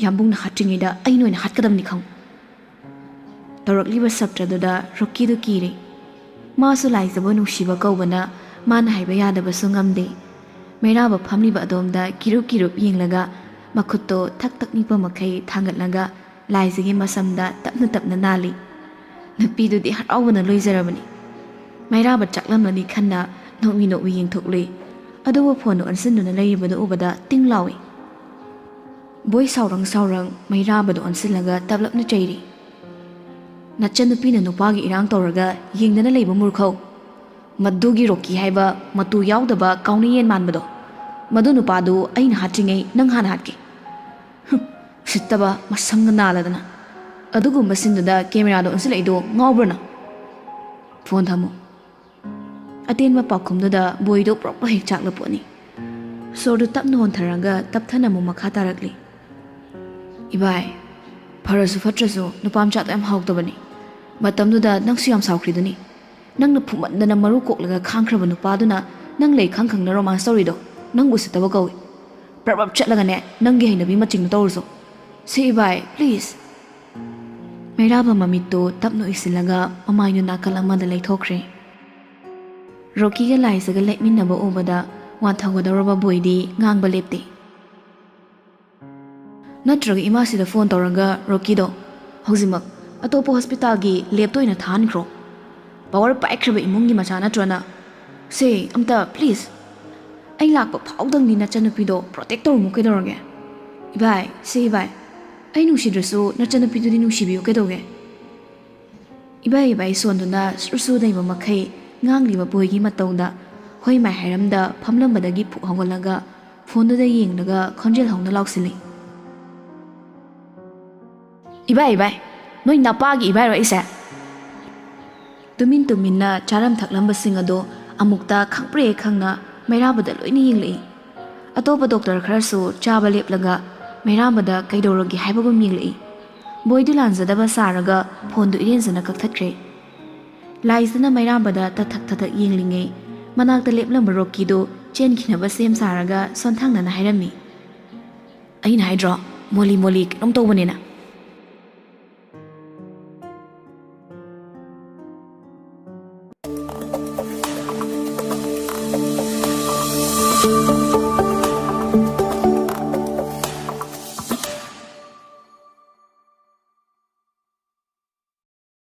ꯌꯥꯝꯕꯨꯡꯅ ꯍꯥꯠꯇ꯭ꯔꯤꯉꯩꯗ ꯑꯩꯅ ꯑꯣꯏꯅ ꯍꯥꯠꯀꯗꯕꯅꯤ ꯈꯪꯉꯨ"꯫ ꯇꯧꯔꯛꯂꯤꯕ ꯁꯞꯇ꯭ꯔꯗꯨꯗ ꯔꯣꯀꯤꯗꯨ ꯀꯤꯔꯦ꯫ ꯃꯥꯁꯨ ꯂꯥꯏꯖꯕꯨ ꯅꯨꯡꯁꯤꯕ ꯀꯧꯕꯅ ꯃꯥꯅ ꯍꯥꯏꯕ ꯌꯥꯗꯕꯁꯨ ꯉꯝꯗꯦ꯫ ꯃꯩꯔꯥꯕ ꯐꯝꯂꯤꯕ ꯑꯗꯣꯝꯗ ꯀꯤꯔꯨꯞ ꯀꯤꯔꯨꯞ ꯌꯦꯡꯂꯒ ꯃꯈꯨꯠꯇꯣ ꯊꯛ ꯊꯛ ꯅꯤꯛꯄ ꯃꯈꯩ ꯊꯥꯡꯒꯠꯂꯒ ꯂꯥꯏꯖꯒꯤ ꯃꯁꯝꯗ ꯇꯞꯅ ꯇꯞꯅ ꯅꯥꯜꯂꯤ꯫ ꯅꯨꯄꯤꯗꯨꯗꯤ ꯍꯔꯥꯎꯕꯅ ꯂꯣꯏꯖꯔꯕꯅꯤ꯫ ꯃꯩꯔꯥꯕ ꯆꯥꯛꯂꯝꯂꯅꯤ ꯈꯟꯅ ꯅꯣꯛꯃꯤ ꯅꯣꯛꯃꯤ ꯌꯦꯡꯊꯣꯛꯂꯨꯏ꯫ ꯑꯗꯨꯕꯨ ꯐꯣꯟꯗꯨ ꯑꯣꯟꯁꯤꯟꯗꯨꯅ ꯂꯩꯔꯤꯕꯗꯨ ꯎꯕꯗ ꯇꯤꯡ ꯂꯥꯎꯏ꯫ ꯕꯣꯏ ꯁꯥꯎꯔꯪ ꯁꯥꯎꯔꯪ ꯃꯩꯔꯥꯕꯗꯨ ꯑꯣꯟꯁꯤꯜꯂꯒ ꯇꯞꯂꯞꯅ ꯆꯩꯔꯤ꯫ "ꯅꯆꯟꯅꯨꯄꯤꯅ ꯅꯨꯄꯥꯒꯤ ꯏꯔꯥꯡ ꯇꯧꯔꯒ ꯌꯦꯡꯗꯅ ꯂꯩꯕ ꯃꯨꯔꯈꯧ꯫ ꯃꯗꯨꯒꯤ ꯔꯣꯀꯤ ꯍꯥꯏꯕ ꯃꯇꯨ ꯌꯥꯎꯗꯕ ꯀꯥꯎꯅ ꯌꯦꯟ ꯃꯥꯟꯕꯗꯣ, ꯃꯗꯨ ꯅꯨꯄꯥꯗꯨ ꯑꯩꯅ ꯍꯥꯠꯇ꯭ꯔꯤꯉꯩ ꯅꯪ ꯍꯥꯟꯅ ꯍꯥꯠꯀꯦ꯫ ꯍꯨꯝ, ꯎꯁꯤꯠꯇꯕ ꯃꯁꯝꯒ ꯅꯥꯜꯂꯗꯅ꯫ ꯑꯗꯨꯒꯨꯝꯕ ꯁꯤꯟꯗꯨꯗ ꯀꯦꯃꯦꯔꯥꯗ ꯑꯣꯟꯁꯤꯜꯂꯛꯏꯗꯣ ꯉꯥꯎꯕ꯭ꯔꯣ ꯅꯪ? ꯐꯣꯟ ꯊꯝꯃꯨ"꯫ ꯑꯇꯦꯟꯕ ꯄꯥꯎꯈꯨꯝꯗꯨꯗ ꯕꯣꯏꯗꯣ ꯄ꯭ꯔꯣꯛ ꯄ꯭ꯔꯣꯛ ꯍꯦꯛ ꯆꯥꯛꯂꯄꯣꯠꯅꯤ꯫ ꯁꯣꯔꯗꯨ ꯇꯞꯅ ꯍꯣꯟꯊꯔꯒ ꯇꯞꯊꯅ ꯑꯃꯨꯛ ꯃꯈꯥ ꯇꯥꯔꯛꯂꯤ꯫ "ꯏꯕꯥꯏ, ꯐꯔꯁꯨ ꯐꯠꯇ꯭ꯔꯁꯨ ꯅꯨꯄꯥ ꯃꯆꯥꯗꯣ ꯌꯥꯝ ꯍꯥꯎꯇꯕꯅꯤ꯫ ꯃꯇꯝꯗꯨꯗ ꯅꯪꯁꯨ ꯌꯥꯝ ꯁꯥꯎꯈ꯭ꯔꯤꯗꯨꯅꯤ꯫ ꯅꯪꯅ ꯐꯨꯃꯟꯗꯅ ꯃꯔꯨ ꯀꯣꯛꯂꯒ ꯈꯥꯡꯈ꯭ꯔꯕ ꯅꯨꯄꯥꯗꯨꯅ ꯅꯪ ꯂꯩ ꯈꯪ ꯈꯪꯅ ꯔꯣꯃꯥꯟꯁ ꯇꯧꯔꯤꯗꯣ ꯅꯪ ꯎꯁꯤꯠꯇꯕ ꯀꯧꯏ꯫ ꯄ꯭ꯔꯞ ꯄ꯭ꯔꯞ ꯆꯠꯂꯒꯅꯦ, ꯅꯪꯒꯤ ꯍꯩꯅꯕꯤ ꯃꯆꯤꯡꯗꯣ ꯇꯧꯔꯨꯁꯣ꯫ ꯁꯤ ꯏꯕꯥꯏ, ꯄ꯭ꯂꯤꯖ!" ꯃꯩꯔꯥꯕ ꯃꯃꯤꯠꯇꯨ ꯇꯞꯅ ꯎꯏꯁꯤꯜꯂꯒ ꯃꯃꯥꯏꯗꯨ ꯅꯥꯀꯜ ꯑꯃꯗ ꯂꯩꯊꯣꯛꯈ꯭ꯔꯦ꯫ ꯔꯣꯀꯤꯒ ꯂꯥꯏꯖꯒ ꯂꯦꯞꯃꯤꯟꯅꯕ ꯎꯕꯗ ꯋꯥꯟꯊꯧꯒꯗꯧꯔꯕ ꯕꯣꯏꯗꯤ ꯉꯥꯡꯕ ꯂꯦꯞꯇꯦ꯫ "ꯅꯠꯇ꯭ꯔꯒ ꯏꯃꯥꯁꯤꯗ ꯐꯣꯟ ꯇꯧꯔꯒ ꯔꯣꯀꯤꯗꯣ ꯍꯧꯖꯤꯛꯃꯛ ꯑꯇꯣꯞꯄ ꯍꯣꯁꯄꯤꯇꯥꯜꯒꯤ ꯂꯦꯞꯇ ꯑꯣꯏꯅ ꯊꯥꯍꯟꯈ꯭ꯔꯣ? ꯄꯋꯥꯔ ꯄꯥꯏꯈ꯭ꯔꯕ ꯏꯃꯨꯡꯒꯤ ꯃꯆꯥ ꯅꯠꯇ꯭ꯔꯣ ꯅꯪ? ꯁꯦ, ꯑꯝꯇ ꯄ꯭ꯂꯤꯖ, ꯑꯩ ꯂꯥꯛꯄ ꯐꯥꯎꯗꯪꯗꯤ ꯅꯆꯟꯅꯨꯄꯤꯗꯣ ꯄ꯭ꯔꯣꯇꯦꯛ ꯇꯧꯔꯝꯃꯨ ꯀꯩꯗꯧꯔꯒꯦ? ꯏꯕꯥꯏ, ꯁꯦ ꯏꯕꯥꯏ, ꯑꯩ ꯅꯨꯡꯁꯤꯗ꯭ꯔꯁꯨ ꯅꯆꯟꯅꯨꯄꯤꯗꯨꯗꯤ ꯅꯨꯡꯁꯤꯕꯤꯌꯨ ꯀꯩꯗꯧꯒꯦ?" ꯏꯕꯥꯏ ꯏꯕꯥꯏ ꯁꯣꯟꯗꯨꯅ ꯁ꯭ꯔꯨ ꯁ꯭ꯔꯨ ꯅꯩꯕ ꯃꯈꯩ ꯉꯥꯡꯂꯤꯕ ꯕꯣꯏꯒꯤ ꯃꯇꯧꯗ ꯍꯣꯏ ꯃꯥꯏ ꯍꯥꯏꯔꯝꯗ ꯐꯝꯂꯝꯕꯗꯒꯤ ꯐꯨꯛ ꯍꯧꯒꯠꯂꯒ ꯐꯣꯟꯗꯨꯗ ꯌꯦꯡꯂꯒ ꯈꯣꯟꯖꯦꯜ ꯍꯧꯅ ꯂꯥꯎꯁꯤꯜꯂꯤ꯫ "ꯏꯕꯥꯏ, ꯏꯕꯥꯏ, ꯅꯣꯏ ꯅꯄꯥꯒꯤ ꯏꯕꯥꯏꯔꯣ ꯑꯩꯁꯦ?" ꯇꯨꯃꯤꯟ ꯇꯨꯃꯤꯟꯅ ꯆꯥꯔꯝ ꯊꯛꯂꯝꯕꯁꯤꯡ ꯑꯗꯣ ꯑꯃꯨꯛꯇ ꯈꯪꯄ꯭ꯔꯦ ꯈꯪꯅ ꯃꯩꯔꯥꯕꯗ ꯂꯣꯏꯅ ꯌꯦꯡꯂꯛꯏ꯫ ꯑꯇꯣꯞꯄ ꯗꯣꯛꯇꯔ ꯈꯔꯁꯨ ꯆꯥꯕ ꯂꯦꯞꯂꯒ ꯃꯩꯔꯥꯕꯗ ꯀꯩꯗꯧꯔꯒꯦ ꯍꯥꯏꯕꯒꯨꯝ ꯌꯦꯡꯂꯛꯏ꯫ ꯕꯣꯏꯗꯨ ꯂꯥꯟꯖꯗꯕ ꯁꯥꯔꯒ ꯐꯣꯟꯗꯨ ꯏꯔꯦꯟꯖꯅ ꯀꯛꯊꯠꯈ꯭ꯔꯦ꯫ ꯂꯥꯏꯖꯅ ꯃꯩꯔꯥꯕꯗ ꯇꯊꯛ ꯇꯊꯛ ꯌꯦꯡꯂꯤꯉꯩ ꯃꯅꯥꯛꯇ ꯂꯦꯞꯂꯝꯕ ꯔꯣꯀꯤꯗꯨ ꯆꯦꯟꯈꯤꯅꯕ ꯁꯦꯝ ꯁꯥꯔꯒ ꯁꯣꯟꯊꯥꯡꯅꯅ ꯍꯥꯏꯔꯝꯃꯤ꯫ "ꯑꯩꯅ ꯍꯥꯏꯗ꯭ꯔꯣ, ꯃꯣꯂꯤ ꯃꯣꯂꯤ ꯀꯩꯅꯣꯝ ꯇꯧꯕꯅꯦꯅ?